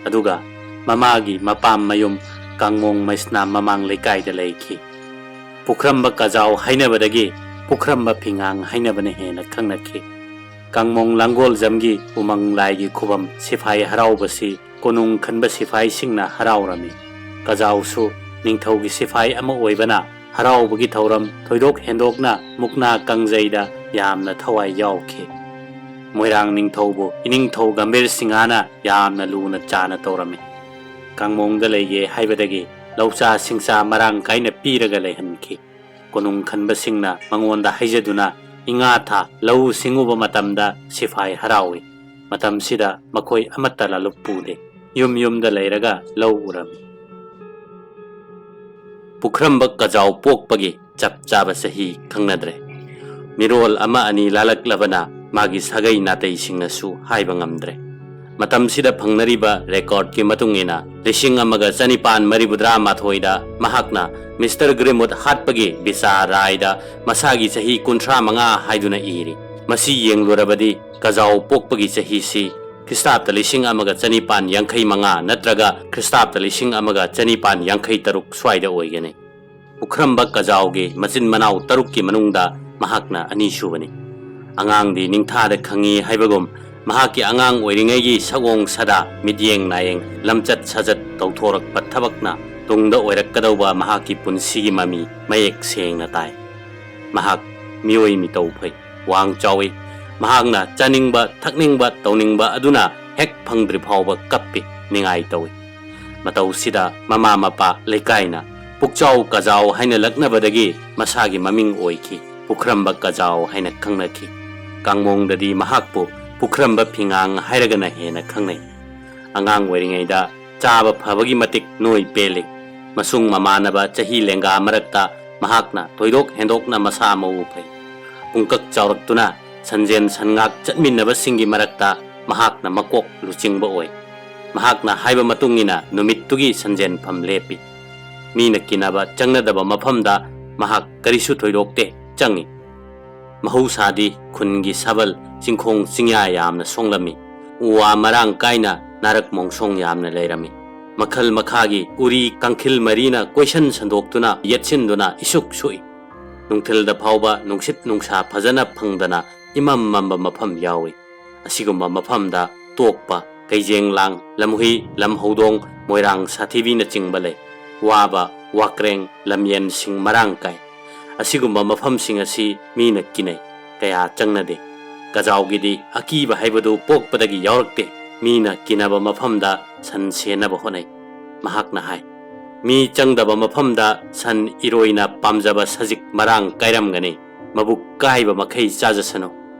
ꯑꯗꯨꯒ ꯃꯃꯥꯒꯤ ꯃꯄꯥꯝ ꯃꯌꯨꯝ ꯀꯥꯡꯃꯣꯡ ꯃꯩꯁꯅꯥꯝ ꯃꯃꯥꯡ ꯂꯩꯀꯥꯏꯗ ꯂꯩꯈꯤ꯫ ꯄꯨꯈ꯭ꯔꯝꯕ ꯀꯖꯥꯎ ꯍꯥꯏꯅꯕꯗꯒꯤ ꯄꯨꯈ꯭ꯔꯝꯕ ꯐꯤꯉꯥꯡ ꯍꯥꯏꯅꯕꯅ ꯍꯦꯟꯅ ꯈꯪꯅꯈꯤ꯫ ꯀꯥꯡꯃꯣꯡ ꯂꯥꯡꯒꯣꯜꯖꯝꯒꯤ ꯎꯃꯪ ꯂꯥꯏꯒꯤ ꯈꯨꯕꯝ ꯁꯤꯐꯥꯏ ꯍꯔꯥꯎꯕꯁꯤ ꯀꯣꯅꯨꯡ ꯈꯟꯕ ꯁꯤꯐꯥꯏꯁꯤꯡꯅ ꯍꯔꯥꯎꯔꯝꯃꯤ꯫ ꯀꯖꯥꯎꯁꯨ ꯅꯤꯡꯊꯧꯒꯤ ꯁꯤꯐꯥꯏ ꯑꯃ ꯑꯣꯏꯕꯅ ꯍꯔꯥꯎꯕꯒꯤ ꯊꯧꯔꯝ ꯊꯣꯏꯗꯣꯛ ꯍꯦꯟꯗꯣꯛꯅ ꯃꯨꯛꯅꯥ ꯀꯥꯡꯖꯩꯗ ꯌꯥꯝꯅ ꯊꯋꯥꯏ ꯌꯥꯎꯈꯤ꯫ ꯃꯣꯏꯔꯥꯡ ꯅꯤꯡꯊꯧꯕꯨ ꯏꯅꯤꯡꯊꯧ ꯒꯝꯚꯤꯔ ꯁꯤꯡꯍꯅ ꯌꯥꯝꯅ ꯂꯨꯅ ꯆꯥꯅ ꯇꯧꯔꯝꯃꯤ꯫ ꯀꯥꯡꯃꯣꯡꯗ ꯂꯩꯒꯦ ꯍꯥꯏꯕꯗꯒꯤ ꯂꯧꯆꯥ ꯁꯤꯡꯆꯥ ꯃꯔꯥꯡ ꯀꯥꯏꯅ ꯄꯤꯔꯒ ꯂꯩꯍꯟꯈꯤ꯫ ꯀꯣꯅꯨꯡ ꯈꯟꯕꯁꯤꯡꯅ ꯃꯉꯣꯟꯗ ꯍꯥꯏꯖꯗꯨꯅ ꯏꯉꯥ ꯊꯥ ꯂꯧꯎ ꯁꯤꯡꯎꯕ ꯃꯇꯝꯗ ꯁꯤꯐꯥꯏ ꯍꯔꯥꯎꯏ꯫ ꯃꯇꯝꯁꯤꯗ ꯃꯈꯣꯏ ꯑꯃꯠꯇ ꯂꯥꯂꯨꯞ ꯄꯨꯗꯦ꯫ ꯌꯨꯝ ꯌꯨꯝꯗ ꯂꯩꯔꯒ ꯂꯧ ꯎꯔꯝꯃꯤ꯫ ꯄꯨꯈ꯭ꯔꯝꯕ ꯀꯖꯥꯎ ꯄꯣꯛꯄꯒꯤ ꯆꯞ ꯆꯥꯕ ꯆꯍꯤ ꯈꯪꯅꯗ꯭ꯔꯦ꯫ ꯃꯤꯔꯣꯜ ꯑꯃ ꯑꯅꯤ ꯂꯥꯜꯂꯛꯂꯕꯅ ꯃꯥꯒꯤ ꯁꯥꯒꯩ ꯅꯥꯇꯩꯁꯤꯡꯅꯁꯨ ꯍꯥꯏꯕ ꯉꯝꯗ꯭ꯔꯦ꯫ ꯃꯇꯝꯁꯤꯗ ꯐꯪꯅꯔꯤꯕ ꯔꯦꯀꯣꯔꯗꯀꯤ ꯃꯇꯨꯡ ꯏꯟꯅ, ꯂꯤꯁꯤꯡ ꯑꯃꯒ ꯆꯅꯤꯄꯥꯟ ꯃꯔꯤꯐꯨꯇꯔꯥ ꯃꯥꯊꯣꯏꯗ ꯃꯍꯥꯛꯅ ꯃꯤꯁꯇꯔ ꯒ꯭ꯔꯤꯝꯋꯨꯗ ꯍꯥꯠꯄꯒꯤ ꯕꯤꯆꯥꯔ ꯔꯥꯏꯗ ꯃꯁꯥꯒꯤ ꯆꯍꯤ ꯀꯨꯟꯊ꯭ꯔꯥ ꯃꯉꯥ ꯍꯥꯏꯗꯨꯅ ꯏꯔꯤ꯫ ꯃꯁꯤ ꯌꯦꯡꯂꯨꯔꯕꯗꯤ ꯀꯖꯥꯎ ꯄꯣꯛꯄꯒꯤ ꯆꯍꯤꯁꯤ ꯈ꯭ꯔꯤꯁꯇꯥꯕꯇ ꯂꯤꯁꯤꯡ ꯑꯃꯒ ꯆꯅꯤꯄꯥꯟ ꯌꯥꯡꯈꯩ ꯃꯉꯥ ꯅꯠꯇ꯭ꯔꯒ ꯈ꯭ꯔꯤꯁꯇꯥꯕꯇ ꯂꯤꯁꯤꯡ ꯑꯃꯒ ꯆꯅꯤꯄꯥꯟ ꯌꯥꯡꯈꯩ ꯇꯔꯨꯛ ꯁ꯭ꯋꯥꯏꯗ ꯑꯣꯏꯒꯅꯤ꯫ ꯄꯨꯈ꯭ꯔꯝꯕ ꯀꯖꯥꯎꯒꯤ ꯃꯆꯤꯟ ꯃꯅꯥꯎ ꯇꯔꯨꯛꯀꯤ ꯃꯅꯨꯡꯗ ꯃꯍꯥꯛꯅ ꯑꯅꯤꯁꯨꯕꯅꯤ꯫ ꯑꯉꯥꯡꯗꯤ ꯅꯤꯡꯊꯥꯗ ꯈꯪꯉꯤ ꯍꯥꯏꯕꯒꯨꯝ, ꯃꯍꯥꯛꯀꯤ ꯑꯉꯥꯡ ꯑꯣꯏꯔꯤꯉꯩꯒꯤ ꯁꯛꯑꯣꯡ ꯁꯥꯗꯥ, ꯃꯤꯠꯌꯦꯡ ꯅꯥꯌꯦꯡ, ꯂꯝꯆꯠ ꯁꯥꯖꯠ, ꯇꯧꯊꯣꯔꯛꯄ ꯊꯕꯛꯅ ꯇꯨꯡꯗ ꯑꯣꯏꯔꯛꯀꯗꯧꯕ ꯃꯍꯥꯛꯀꯤ ꯄꯨꯟꯁꯤꯒꯤ ꯃꯃꯤ ꯃꯌꯦꯛ ꯁꯦꯡꯅ ꯇꯥꯏ꯫ ꯃꯍꯥꯛ ꯃꯤꯑꯣꯏ ꯃꯤꯇꯧ ꯐꯩ, ꯋꯥꯡ ꯆꯥꯎꯏ꯫ ꯃꯍꯥꯛꯅ ꯆꯥꯅꯤꯡꯕ, ꯊꯛꯅꯤꯡꯕ, ꯇꯧꯅꯤꯡꯕ ꯑꯗꯨꯅ ꯍꯦꯛ ꯐꯪꯗ꯭ꯔꯤ ꯐꯥꯎꯕ ꯀꯞꯄꯤ, ꯅꯤꯡꯉꯥꯏ ꯇꯧꯏ꯫ ꯃꯇꯧꯁꯤꯗ ꯃꯃꯥ ꯃꯄꯥ, ꯂꯩꯀꯥꯏꯅ ꯄꯨꯛꯆꯥꯎ ꯀꯖꯥꯎ ꯍꯥꯏꯅ ꯂꯛꯅꯕꯗꯒꯤ ꯃꯁꯥꯒꯤ ꯃꯃꯤꯡ ꯑꯣꯏꯈꯤ, ꯄꯨꯈ꯭ꯔꯝꯕ ꯀꯖꯥꯎ ꯍꯥꯏꯅ ꯈꯪꯅꯈꯤ꯫ ꯀꯥꯡꯃꯣꯡꯗꯗꯤ ꯃꯍꯥꯛꯄꯨ ꯄꯨꯈ꯭ꯔꯝꯕ ꯐꯤꯉꯥꯡ ꯍꯥꯏꯔꯒꯅ ꯍꯦꯟꯅ ꯈꯪꯅꯩ꯫ ꯑꯉꯥꯡ ꯑꯣꯏꯔꯤꯉꯩꯗ ꯆꯥꯕ ꯐꯕꯒꯤ ꯃꯇꯤꯛ ꯅꯣꯏ ꯄꯦꯜꯂꯤ꯫ ꯃꯁꯨꯡ ꯃꯃꯥꯟꯅꯕ ꯆꯍꯤ ꯂꯦꯡꯒꯥ ꯃꯔꯛꯇ ꯃꯍꯥꯛꯅ ꯊꯣꯏꯗꯣꯛ ꯍꯦꯟꯗꯣꯛꯅ ꯃꯁꯥ ꯃꯎ ꯐꯩ꯫ ꯄꯨꯡꯀꯛ ꯆꯥꯎꯔꯛꯇꯨꯅ ꯁꯟꯖꯦꯟ ꯁꯟꯉꯥꯛ ꯆꯠꯃꯤꯟꯅꯕꯁꯤꯡꯒꯤ ꯃꯔꯛꯇ ꯃꯍꯥꯛꯅ ꯃꯀꯣꯛ ꯂꯨꯆꯤꯡꯕ ꯑꯣꯏ꯫ ꯃꯍꯥꯛꯅ ꯍꯥꯏꯕ ꯃꯇꯨꯡ ꯏꯟꯅ ꯅꯨꯃꯤꯠꯇꯨꯒꯤ ꯁꯟꯖꯦꯟꯐꯝ ꯂꯦꯞꯄꯤ꯫ ꯃꯤꯅ ꯀꯤꯅꯕ ꯆꯪꯅꯗꯕ ꯃꯐꯝꯗ ꯃꯍꯥꯛ ꯀꯔꯤꯁꯨ ꯊꯣꯏꯗꯣꯛꯇꯦ, ꯆꯪꯏ꯫ ꯃꯍꯧꯁꯥꯗꯤ ꯈꯨꯟꯒꯤ ꯁꯥꯕꯜ ꯆꯤꯡꯈꯣꯡ ꯆꯤꯡꯌꯥ ꯌꯥꯝꯅ ꯁꯣꯡꯂꯝꯃꯤ꯫ ꯎ ꯋꯥ ꯃꯔꯥꯡ ꯀꯥꯏꯅ ꯅꯥꯔꯛ ꯃꯣꯡꯁꯣꯡ ꯌꯥꯝꯅ ꯂꯩꯔꯝꯃꯤ꯫ ꯃꯈꯜ ꯃꯈꯥꯒꯤ ꯎꯔꯤ ꯀꯥꯡꯈꯤꯜ ꯃꯔꯤꯅ ꯀꯣꯏꯁꯟ ꯁꯟꯗꯣꯛꯇꯨꯅ ꯌꯦꯠꯁꯤꯟꯗꯨꯅ ꯏꯁꯨꯛ ꯁꯨꯛꯏ꯫ ꯅꯨꯡꯊꯤꯜꯗ ꯐꯥꯎꯕ ꯅꯨꯡꯁꯤꯠ ꯅꯨꯡꯁꯥ ꯐꯖꯅ ꯐꯪꯗꯅ ꯏꯃꯝ ꯃꯝꯕ ꯃꯐꯝ ꯌꯥꯎꯏ꯫ ꯑꯁꯤꯒꯨꯝꯕ ꯃꯐꯝꯗ ꯇꯣꯛꯄ, ꯀꯩꯖꯦꯡ ꯂꯥꯡ, ꯂꯝꯍꯨꯏ, ꯂꯝꯍꯧꯗꯣꯡ, ꯃꯣꯏꯔꯥꯡ ꯁꯥꯊꯤꯕꯤꯅꯆꯤꯡꯕ ꯂꯩ꯫ ꯋꯥꯕ, ꯋꯥꯀ꯭ꯔꯦꯡ, ꯂꯝꯌꯦꯟꯁꯤꯡ ꯃꯔꯥꯡ ꯀꯥꯏ꯫ ꯑꯁꯤꯒꯨꯝꯕ ꯃꯐꯝꯁꯤꯡ ꯑꯁꯤ ꯃꯤꯅ ꯀꯤꯅꯩ, ꯀꯌꯥ ꯆꯪꯅꯗꯦ꯫ ꯀꯖꯥꯎꯒꯤꯗꯤ ꯑꯀꯤꯕ ꯍꯥꯏꯕꯗꯨ ꯄꯣꯛꯄꯗꯒꯤ ꯌꯥꯎꯔꯛꯇꯦ꯫ ꯃꯤꯅ ꯀꯤꯅꯕ ꯃꯐꯝꯗ ꯁꯟ ꯁꯦꯟꯅꯕ ꯍꯣꯠꯅꯩ꯫ ꯃꯍꯥꯛꯅ ꯍꯥꯏ, "ꯃꯤ ꯆꯪꯗꯕ ꯃꯐꯝꯗ ꯁꯟ ꯏꯔꯣꯏꯅ ꯄꯥꯝꯖꯕ ꯁꯖꯤꯛ ꯃꯔꯥꯡ ꯀꯥꯏꯔꯝꯒꯅꯤ꯫ ꯃꯕꯨꯛ ꯀꯥꯏꯕ ꯃꯈꯩ ꯆꯥꯖꯁꯅꯨ꯫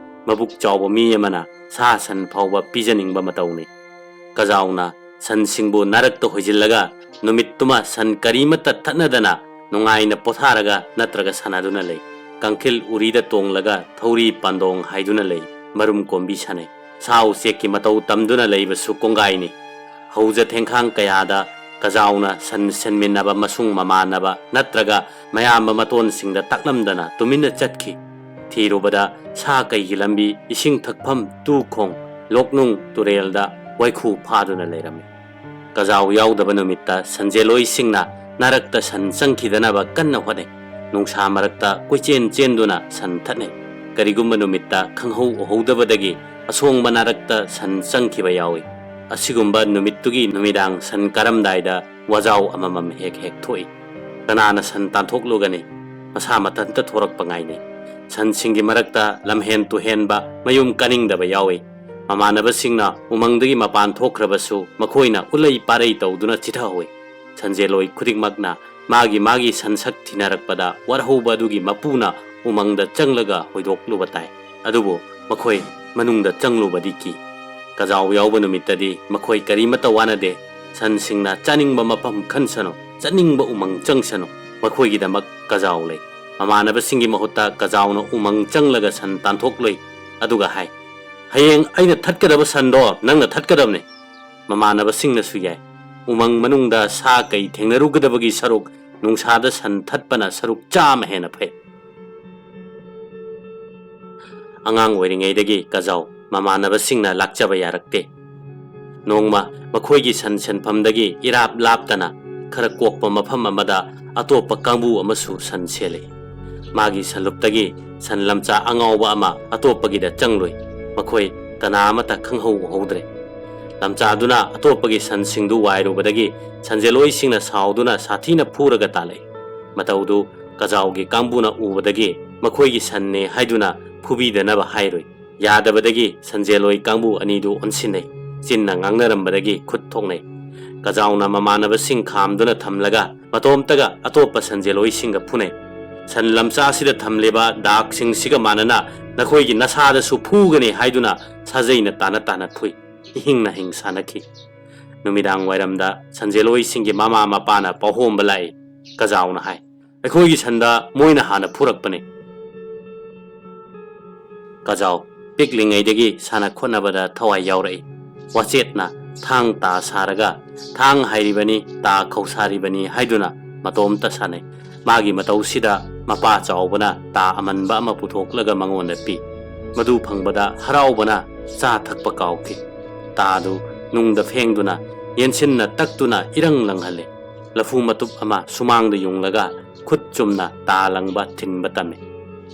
ꯃꯕꯨꯛ ꯆꯥꯎꯕ ꯃꯤ ꯑꯃꯅ ꯁꯥ ꯁꯟ ꯐꯥꯎꯕ ꯄꯤꯖꯅꯤꯡꯕ ꯃꯇꯧꯅꯤ꯫" ꯀꯖꯥꯎꯅ ꯁꯟꯁꯤꯡꯕꯨ ꯅꯥꯔꯛꯇ ꯍꯣꯏꯖꯤꯜꯂꯒ ꯅꯨꯃꯤꯠꯇꯨꯃ ꯁꯟ ꯀꯔꯤꯃꯠꯇ ꯊꯠꯅꯗꯅ ꯅꯨꯡꯉꯥꯏꯅ ꯄꯣꯊꯥꯔꯒ ꯅꯠꯇ꯭ꯔꯒ ꯁꯥꯟꯅꯗꯨꯅ ꯂꯩ꯫ ꯀꯥꯡꯈꯤꯜ ꯎꯔꯤꯗ ꯇꯣꯡꯂꯒ ꯊꯧꯔꯤ ꯄꯥꯟꯗꯣꯡ ꯍꯥꯏꯗꯨꯅ ꯂꯩ꯫ ꯃꯔꯨꯝ ꯀꯣꯝꯕꯤ ꯁꯥꯟꯅꯩ꯫ ꯁꯥ ꯎꯆꯦꯛꯀꯤ ꯃꯇꯧ ꯇꯝꯗꯨꯅ ꯂꯩꯕꯁꯨ ꯀꯣꯡꯒꯥꯏꯅꯤ꯫ ꯍꯧꯖ ꯊꯦꯡꯈꯥꯡ ꯀꯌꯥꯗ ꯀꯖꯥꯎꯅ ꯁꯟ ꯁꯦꯟꯃꯤꯟꯅꯕ ꯃꯁꯨꯡ ꯃꯃꯥꯟꯅꯕ ꯅꯠꯇ꯭ꯔꯒ ꯃꯌꯥꯝꯕ ꯃꯇꯣꯟꯁꯤꯡꯗ ꯇꯥꯛꯂꯝꯗꯅ ꯇꯨꯃꯤꯟꯅ ꯆꯠꯈꯤ꯫ ꯊꯤꯔꯨꯕꯗ ꯁꯥ ꯀꯩꯒꯤ ꯂꯝꯕꯤ, ꯏꯁꯤꯡ ꯊꯛꯐꯝ, ꯇꯨ ꯈꯣꯡ, ꯂꯣꯛꯅꯨꯡ ꯇꯨꯔꯦꯜꯗ ꯋꯥꯏꯈꯨ ꯐꯥꯗꯨꯅ ꯂꯩꯔꯝꯃꯤ꯫ ꯀꯖꯥꯎ ꯌꯥꯎꯗꯕ ꯅꯨꯃꯤꯠꯇ ꯁꯟꯖꯦꯂꯣꯏꯁꯤꯡꯅ ꯅꯥꯔꯛꯇ ꯁꯟ ꯆꯪꯈꯤꯗꯅꯕ ꯀꯟꯅ ꯍꯣꯠꯅꯩ꯫ ꯅꯨꯡꯁꯥ ꯃꯔꯛꯇ ꯀꯣꯏꯆꯦꯟ ꯆꯦꯟꯗꯨꯅ ꯁꯟ ꯊꯠꯅꯩ꯫ ꯀꯔꯤꯒꯨꯝꯕ ꯅꯨꯃꯤꯠꯇ ꯈꯪꯍꯧ ꯎꯍꯧꯗꯕꯗꯒꯤ ꯑꯁꯣꯡꯕ ꯅꯥꯔꯛꯇ ꯁꯟ ꯆꯪꯈꯤꯕ ꯌꯥꯎꯏ꯫ ꯑꯁꯤꯒꯨꯝꯕ ꯅꯨꯃꯤꯠꯇꯨꯒꯤ ꯅꯨꯃꯤꯗꯥꯡ ꯁꯟ ꯀꯥꯔꯝꯗꯥꯏꯗ ꯋꯥꯖꯥꯎ ꯑꯃꯃꯝ ꯍꯦꯛ ꯍꯦꯛ ꯊꯣꯛꯏ꯫ ꯀꯅꯥꯅ ꯁꯟ ꯇꯥꯟꯊꯣꯛꯂꯨꯒꯅꯤ? ꯃꯁꯥ ꯃꯊꯟꯇ ꯊꯣꯔꯛꯄ ꯉꯥꯏꯅꯩ꯫ ꯁꯟꯁꯤꯡꯒꯤ ꯃꯔꯛꯇ ꯂꯝꯍꯦꯟ ꯇꯨꯍꯦꯟꯕ, ꯃꯌꯨꯝ ꯀꯥꯅꯤꯡꯗꯕ ꯌꯥꯎꯏ꯫ ꯃꯃꯥꯟꯅꯕꯁꯤꯡꯅ ꯎꯃꯪꯗꯒꯤ ꯃꯄꯥꯟ ꯊꯣꯛꯈ꯭ꯔꯕꯁꯨ ꯃꯈꯣꯏꯅ ꯎꯂꯩ ꯄꯥꯔꯩ ꯇꯧꯗꯨꯅ ꯆꯤꯊꯍꯧꯏ꯫ ꯁꯟꯖꯦꯂꯣꯏ ꯈꯨꯗꯤꯡꯃꯛꯅ ꯃꯥꯒꯤ ꯃꯥꯒꯤ ꯁꯟꯁꯛ ꯊꯤꯅꯔꯛꯄꯗ ꯋꯥꯔꯍꯧꯕ ꯑꯗꯨꯒꯤ ꯃꯄꯨꯅ ꯎꯃꯪꯗ ꯆꯪꯂꯒ ꯍꯣꯏꯗꯣꯛꯂꯨꯕ ꯇꯥꯏ꯫ ꯑꯗꯨꯕꯨ ꯃꯈꯣꯏ ꯃꯅꯨꯡꯗ ꯆꯪꯂꯨꯕꯗꯤ ꯀꯤ꯫ ꯀꯖꯥꯎ ꯌꯥꯎꯕ ꯅꯨꯃꯤꯠꯇꯗꯤ ꯃꯈꯣꯏ ꯀꯔꯤꯃꯠꯇ ꯋꯥꯅꯗꯦ꯫ ꯁꯟꯁꯤꯡꯅ ꯆꯥꯅꯤꯡꯕ ꯃꯐꯝ ꯈꯟꯁꯅꯨ, ꯆꯠꯅꯤꯡꯕ ꯎꯃꯪ ꯆꯪꯁꯅꯨ, ꯃꯈꯣꯏꯒꯤꯗꯃꯛ ꯀꯖꯥꯎ ꯂꯩ꯫ ꯃꯃꯥꯟꯅꯕꯁꯤꯡꯒꯤ ꯃꯍꯨꯠꯇ ꯀꯖꯥꯎꯅ ꯎꯃꯪ ꯆꯪꯂꯒ ꯁꯟ ꯇꯥꯟꯊꯣꯛꯂꯨꯏ꯫ ꯑꯗꯨꯒ ꯍꯥꯏ, "ꯍꯌꯦꯡ ꯑꯩꯅ ꯊꯠꯀꯗꯕ ꯁꯟꯗꯣ ꯅꯪꯅ ꯊꯠꯀꯗꯕꯅꯤ꯫" ꯃꯃꯥꯟꯅꯕꯁꯤꯡꯅꯁꯨ ꯌꯥꯏ꯫ ꯎꯃꯪ ꯃꯅꯨꯡꯗ ꯁꯥ ꯀꯩ ꯊꯦꯡꯅꯔꯨꯒꯗꯕꯒꯤ ꯁꯔꯨꯛ ꯅꯨꯡꯁꯥꯗ ꯁꯟ ꯊꯠꯄꯅ ꯁꯔꯨꯛ ꯆꯥꯝꯃ ꯍꯦꯟꯅ ꯐꯩ꯫ ꯑꯉꯥꯡ ꯑꯣꯏꯔꯤꯉꯩꯗꯒꯤ ꯀꯖꯥꯎ ꯃꯃꯥꯟꯅꯕꯁꯤꯡꯅ ꯂꯥꯛꯆꯕ ꯌꯥꯔꯛꯇꯦ꯫ ꯅꯣꯡꯃ ꯃꯈꯣꯏꯒꯤ ꯁꯟ ꯁꯦꯟꯐꯝꯗꯒꯤ ꯏꯔꯥꯞ ꯂꯥꯞꯇꯅ ꯈꯔ ꯀꯣꯛꯄ ꯃꯐꯝ ꯑꯃꯗ ꯑꯇꯣꯞꯄ ꯀꯥꯡꯕꯨ ꯑꯃꯁꯨ ꯁꯟ ꯁꯦꯜꯂꯤ꯫ ꯃꯥꯒꯤ ꯁꯟꯂꯨꯞꯇꯒꯤ ꯁꯟ ꯂꯝꯆꯥ ꯑꯉꯥꯎꯕ ꯑꯃ ꯑꯇꯣꯞꯄꯒꯤꯗ ꯆꯪꯂꯨꯏ꯫ ꯃꯈꯣꯏ ꯀꯅꯥ ꯑꯃꯠꯇ ꯈꯪꯍꯧ ꯎꯍꯧꯗ꯭ꯔꯦ꯫ ꯂꯝꯆꯥꯗꯨꯅ ꯑꯇꯣꯞꯄꯒꯤ ꯁꯟꯁꯤꯡꯗꯨ ꯋꯥꯏꯔꯨꯕꯗꯒꯤ ꯁꯟꯖꯦꯂꯣꯏꯁꯤꯡꯅ ꯁꯥꯎꯗꯨꯅ ꯁꯥꯊꯤꯅ ꯐꯨꯔꯒ ꯇꯥꯜꯂꯛꯏ꯫ ꯃꯇꯧꯗꯨ ꯀꯖꯥꯎꯒꯤ ꯀꯥꯡꯕꯨꯅ ꯎꯕꯗꯒꯤ ꯃꯈꯣꯏꯒꯤ ꯁꯟꯅꯦ ꯍꯥꯏꯗꯨꯅ ꯐꯨꯕꯤꯗꯅꯕ ꯍꯥꯏꯔꯨꯏ꯫ ꯌꯥꯗꯕꯗꯒꯤ ꯁꯟꯖꯦꯂꯣꯏ ꯀꯥꯡꯕꯨ ꯑꯅꯤꯗꯨ ꯑꯣꯟꯁꯤꯟꯅꯩ꯫ ꯆꯤꯟꯅ ꯉꯥꯡꯅꯔꯝꯕꯗꯒꯤ ꯈꯨꯠ ꯊꯣꯛꯅꯩ꯫ ꯀꯖꯥꯎꯅ ꯃꯃꯥꯟꯅꯕꯁꯤꯡ ꯈꯥꯝꯗꯨꯅ ꯊꯝꯂꯒ ꯃꯇꯣꯝꯇꯒ ꯑꯇꯣꯞꯄ ꯁꯟꯖꯦꯂꯣꯏꯁꯤꯡꯒ ꯐꯨꯅꯩ꯫ ꯁꯟ ꯂꯝꯆꯥꯁꯤꯗ ꯊꯝꯂꯤꯕ ꯗꯥꯛꯁꯤꯡꯁꯤꯒ ꯃꯥꯟꯅꯅ ꯅꯈꯣꯏꯒꯤ ꯅꯁꯥꯗꯁꯨ ꯐꯨꯒꯅꯤ ꯍꯥꯏꯗꯨꯅ ꯁꯥꯖꯩꯅ ꯇꯥꯅ ꯇꯥꯅ ꯐꯨꯏ꯫ ꯏꯍꯤꯡ ꯅꯥꯍꯤꯡ ꯁꯥꯅꯈꯤ꯫ ꯅꯨꯃꯤꯗꯥꯡ ꯋꯥꯏꯔꯝꯗ ꯁꯟꯖꯦꯂꯣꯏꯁꯤꯡꯒꯤ ꯃꯃꯥ ꯃꯄꯥꯅ ꯄꯥꯎꯍꯣꯝꯕ ꯂꯥꯛꯏ꯫ ꯀꯖꯥꯎꯅ ꯍꯥꯏ, "ꯑꯩꯈꯣꯏꯒꯤ ꯁꯟꯗ ꯃꯣꯏꯅ ꯍꯥꯟꯅ ꯐꯨꯔꯛꯄꯅꯤ꯫" ꯀꯖꯥꯎ ꯄꯤꯛꯂꯤꯉꯩꯗꯒꯤ ꯁꯥꯟꯅ ꯈꯣꯠꯅꯕꯗ ꯊꯋꯥꯏ ꯌꯥꯎꯔꯛꯏ꯫ ꯋꯥꯆꯦꯠꯅ ꯊꯥꯡ ꯇꯥ ꯁꯥꯔꯒ ꯊꯥꯡ ꯍꯥꯏꯔꯤꯕꯅꯤ, ꯇꯥ ꯈꯧꯁꯥꯔꯤꯕꯅꯤ ꯍꯥꯏꯗꯨꯅ ꯃꯇꯣꯝꯇ ꯁꯥꯟꯅꯩ꯫ ꯃꯥꯒꯤ ꯃꯇꯧꯁꯤꯗ ꯃꯄꯥ ꯆꯥꯎꯕꯅ ꯇꯥ ꯑꯃꯟꯕ ꯑꯃ ꯄꯨꯊꯣꯛꯂꯒ ꯃꯉꯣꯟꯗ ꯄꯤ꯫ ꯃꯗꯨ ꯐꯪꯕꯗ ꯍꯔꯥꯎꯕꯅ ꯆꯥ ꯊꯛꯄ ꯀꯥꯎꯈꯤ꯫ ꯇꯥꯗꯨ ꯅꯨꯡꯗ ꯐꯦꯡꯗꯨꯅ ꯌꯦꯟꯁꯤꯟꯅ ꯇꯛꯇꯨꯅ ꯏꯔꯪ ꯂꯪꯍꯜꯂꯤ꯫ ꯂꯐꯨ ꯃꯇꯨꯞ ꯑꯃ ꯁꯨꯃꯥꯡꯗ ꯌꯨꯡꯂꯒ ꯈꯨꯠ ꯆꯨꯝꯅ ꯇꯥ ꯂꯪꯕ ꯊꯤꯟꯕ ꯇꯝꯃꯤ꯫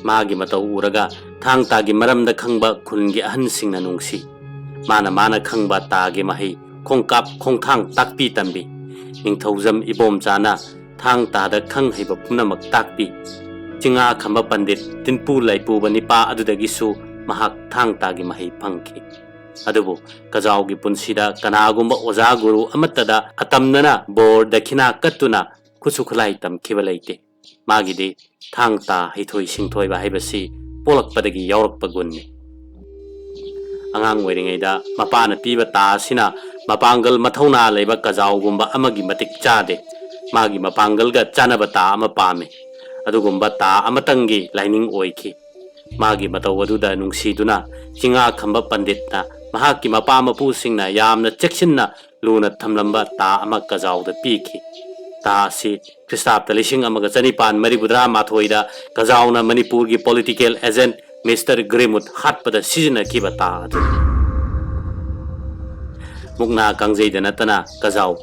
ꯃꯥꯒꯤ ꯃꯇꯧ ꯎꯔꯒ ꯊꯥꯡ ꯇꯥꯒꯤ ꯃꯔꯝꯗ ꯈꯪꯕ ꯈꯨꯜꯒꯤ ꯑꯍꯟꯁꯤꯡꯅ ꯅꯨꯡꯁꯤ꯫ ꯃꯥꯅ ꯃꯥꯅ ꯈꯪꯕ ꯇꯥꯒꯤ ꯃꯍꯩ ꯈꯣꯡꯀꯥꯞ ꯈꯣꯡꯊꯥꯡ ꯇꯥꯛꯄꯤ ꯇꯝꯕꯤ꯫ ꯅꯤꯡꯊꯧꯖꯝ ꯏꯕꯣꯝꯆꯥꯅ ꯊꯥꯡ ꯇꯥꯗ ꯈꯪ ꯍꯩꯕ ꯄꯨꯝꯅꯃꯛ ꯇꯥꯛꯄꯤ꯫ ꯆꯤꯡꯉꯥ ꯈꯝꯕ ꯄꯟꯗꯤꯠ ꯇꯤꯟꯄꯨ ꯂꯩꯄꯨꯕ ꯅꯤꯄꯥ ꯑꯗꯨꯗꯒꯤꯁꯨ ꯃꯍꯥꯛ ꯊꯥꯡ ꯇꯥꯒꯤ ꯃꯍꯩ ꯐꯪꯈꯤ꯫ ꯑꯗꯨꯕꯨ ꯀꯖꯥꯎꯒꯤ ꯄꯨꯟꯁꯤꯗ ꯀꯅꯥꯒꯨꯝꯕ ꯑꯣꯖꯥ ꯒꯨꯔꯨ ꯑꯃꯠꯇꯗ ꯑꯇꯝꯅꯅ ꯕꯣꯔ ꯗꯈꯤꯅꯥ ꯀꯠꯇꯨꯅ ꯈꯨꯠꯁꯨ ꯈꯨꯠꯂꯥꯏ ꯇꯝꯈꯤꯕ ꯂꯩꯇꯦ꯫ ꯃꯥꯒꯤꯗꯤ ꯊꯥꯡ ꯇꯥ ꯍꯩꯊꯣꯏ ꯁꯤꯡꯊꯣꯏꯕ ꯍꯥꯏꯕꯁꯤ ꯄꯣꯛꯂꯛꯄꯗꯒꯤ ꯌꯥꯎꯔꯛꯄ ꯒꯨꯟꯅꯤ꯫ ꯑꯉꯥꯡ ꯑꯣꯏꯔꯤꯉꯩꯗ ꯃꯄꯥꯅ ꯄꯤꯕ ꯇꯥ ꯑꯁꯤꯅ ꯃꯄꯥꯡꯒꯜ ꯃꯊꯧꯅꯥ ꯂꯩꯕ ꯀꯖꯥꯎꯒꯨꯝꯕ ꯑꯃꯒꯤ ꯃꯇꯤꯛ ꯆꯥꯗꯦ꯫ ꯃꯥꯒꯤ ꯃꯄꯥꯡꯒꯜꯒ ꯆꯥꯅꯕ ꯇꯥ ꯑꯃ ꯄꯥꯝꯃꯤ꯫ ꯑꯗꯨꯒꯨꯝꯕ ꯇꯥ ꯑꯃꯇꯪꯒꯤ ꯂꯥꯏꯅꯤꯡ ꯑꯣꯏꯈꯤ꯫ ꯃꯥꯒꯤ ꯃꯇꯧ ꯑꯗꯨꯗ ꯅꯨꯡꯁꯤꯗꯨꯅ ꯆꯤꯡꯉꯥ ꯈꯝꯕ ꯄꯟꯗꯤꯠꯅ ꯃꯍꯥꯛꯀꯤ ꯃꯄꯥ ꯃꯄꯨꯁꯤꯡꯅ ꯌꯥꯝꯅ ꯆꯦꯛꯁꯤꯟꯅ ꯂꯨꯅ ꯊꯝꯂꯝꯕ ꯇꯥ ꯑꯃ ꯀꯖꯥꯎꯗ ꯄꯤꯈꯤ꯫ ꯇꯥ ꯑꯁꯤ ꯈ꯭ꯔꯤꯁꯇꯥꯕꯇ ꯂꯤꯁꯤꯡ ꯑꯃꯒ ꯆꯅꯤꯄꯥꯟ ꯃꯔꯤꯐꯨꯇꯔꯥ ꯃꯥꯊꯣꯏꯗ ꯀꯖꯥꯎꯅ ꯃꯅꯤꯄꯨꯔꯒꯤ political agent Mister ꯒ꯭ꯔꯤꯃꯨꯠ ꯍꯥꯠꯄꯗ ꯁꯤꯖꯤꯟꯅꯈꯤꯕ ꯇꯥ ꯑꯗꯨꯅꯤ꯫ ꯃꯨꯛꯅꯥ ꯀꯥꯡꯖꯩꯗ ꯅꯠꯇꯅ ꯀꯖꯥꯎ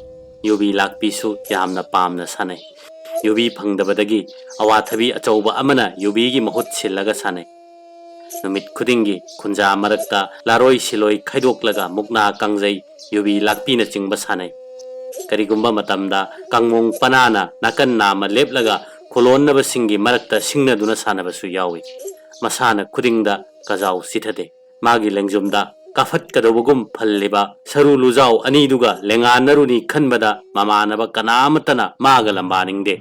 ꯌꯨꯕꯤ ꯂꯥꯛꯄꯤꯁꯨ ꯌꯥꯝꯅ ꯄꯥꯝꯅ ꯁꯥꯟꯅꯩ꯫ ꯌꯨꯕꯤ ꯐꯪꯗꯕꯗꯒꯤ ꯑꯋꯥꯊꯕꯤ ꯑꯆꯧꯕ ꯑꯃꯅ ꯌꯨꯕꯤꯒꯤ ꯃꯍꯨꯠ ꯁꯤꯜꯂꯒ ꯁꯥꯟꯅꯩ꯫ ꯅꯨꯃꯤꯠ ꯈꯨꯗꯤꯡꯒꯤ ꯈꯨꯟꯖꯥ ꯃꯔꯛꯇ ꯂꯥꯔꯣꯏ ꯁꯤꯂꯣꯏ ꯈꯥꯏꯗꯣꯛꯂꯒ ꯃꯨꯛꯅꯥ ꯀꯥꯡꯖꯩ, ꯌꯨꯕꯤ ꯂꯥꯛꯄꯤꯅꯆꯤꯡꯕ ꯁꯥꯟꯅꯩ꯫ ꯀꯔꯤꯒꯨꯝꯕ ꯃꯇꯝꯗ ꯀꯥꯡꯃꯣꯡ ꯄꯅꯥꯅ ꯅꯥꯀꯟ ꯅꯥꯝꯃ ꯂꯦꯞꯂꯒ ꯈꯨꯂꯣꯟꯅꯕꯁꯤꯡꯒꯤ ꯃꯔꯛꯇ ꯁꯤꯡꯅꯗꯨꯅ ꯁꯥꯟꯅꯕꯁꯨ ꯌꯥꯎꯏ꯫ ꯃꯁꯥꯟꯅ ꯈꯨꯗꯤꯡꯗ ꯀꯖꯥꯎ ꯆꯤꯊꯗꯦ꯫ ꯃꯥꯒꯤ ꯂꯦꯡꯖꯨꯝꯗ ꯀꯥꯐꯠꯀꯗꯧꯕꯒꯨꯝ ꯐꯜꯂꯤꯕ ꯁꯔꯨ ꯂꯨꯖꯥꯎ ꯑꯅꯤꯗꯨꯒ ꯂꯦꯡꯉꯥꯟꯅꯔꯨꯅꯤ ꯈꯟꯕꯗ ꯃꯃꯥꯟꯅꯕ ꯀꯅꯥ ꯑꯃꯠꯇꯅ ꯃꯥꯒ ꯂꯝꯕꯥꯅꯤꯡꯗꯦ꯫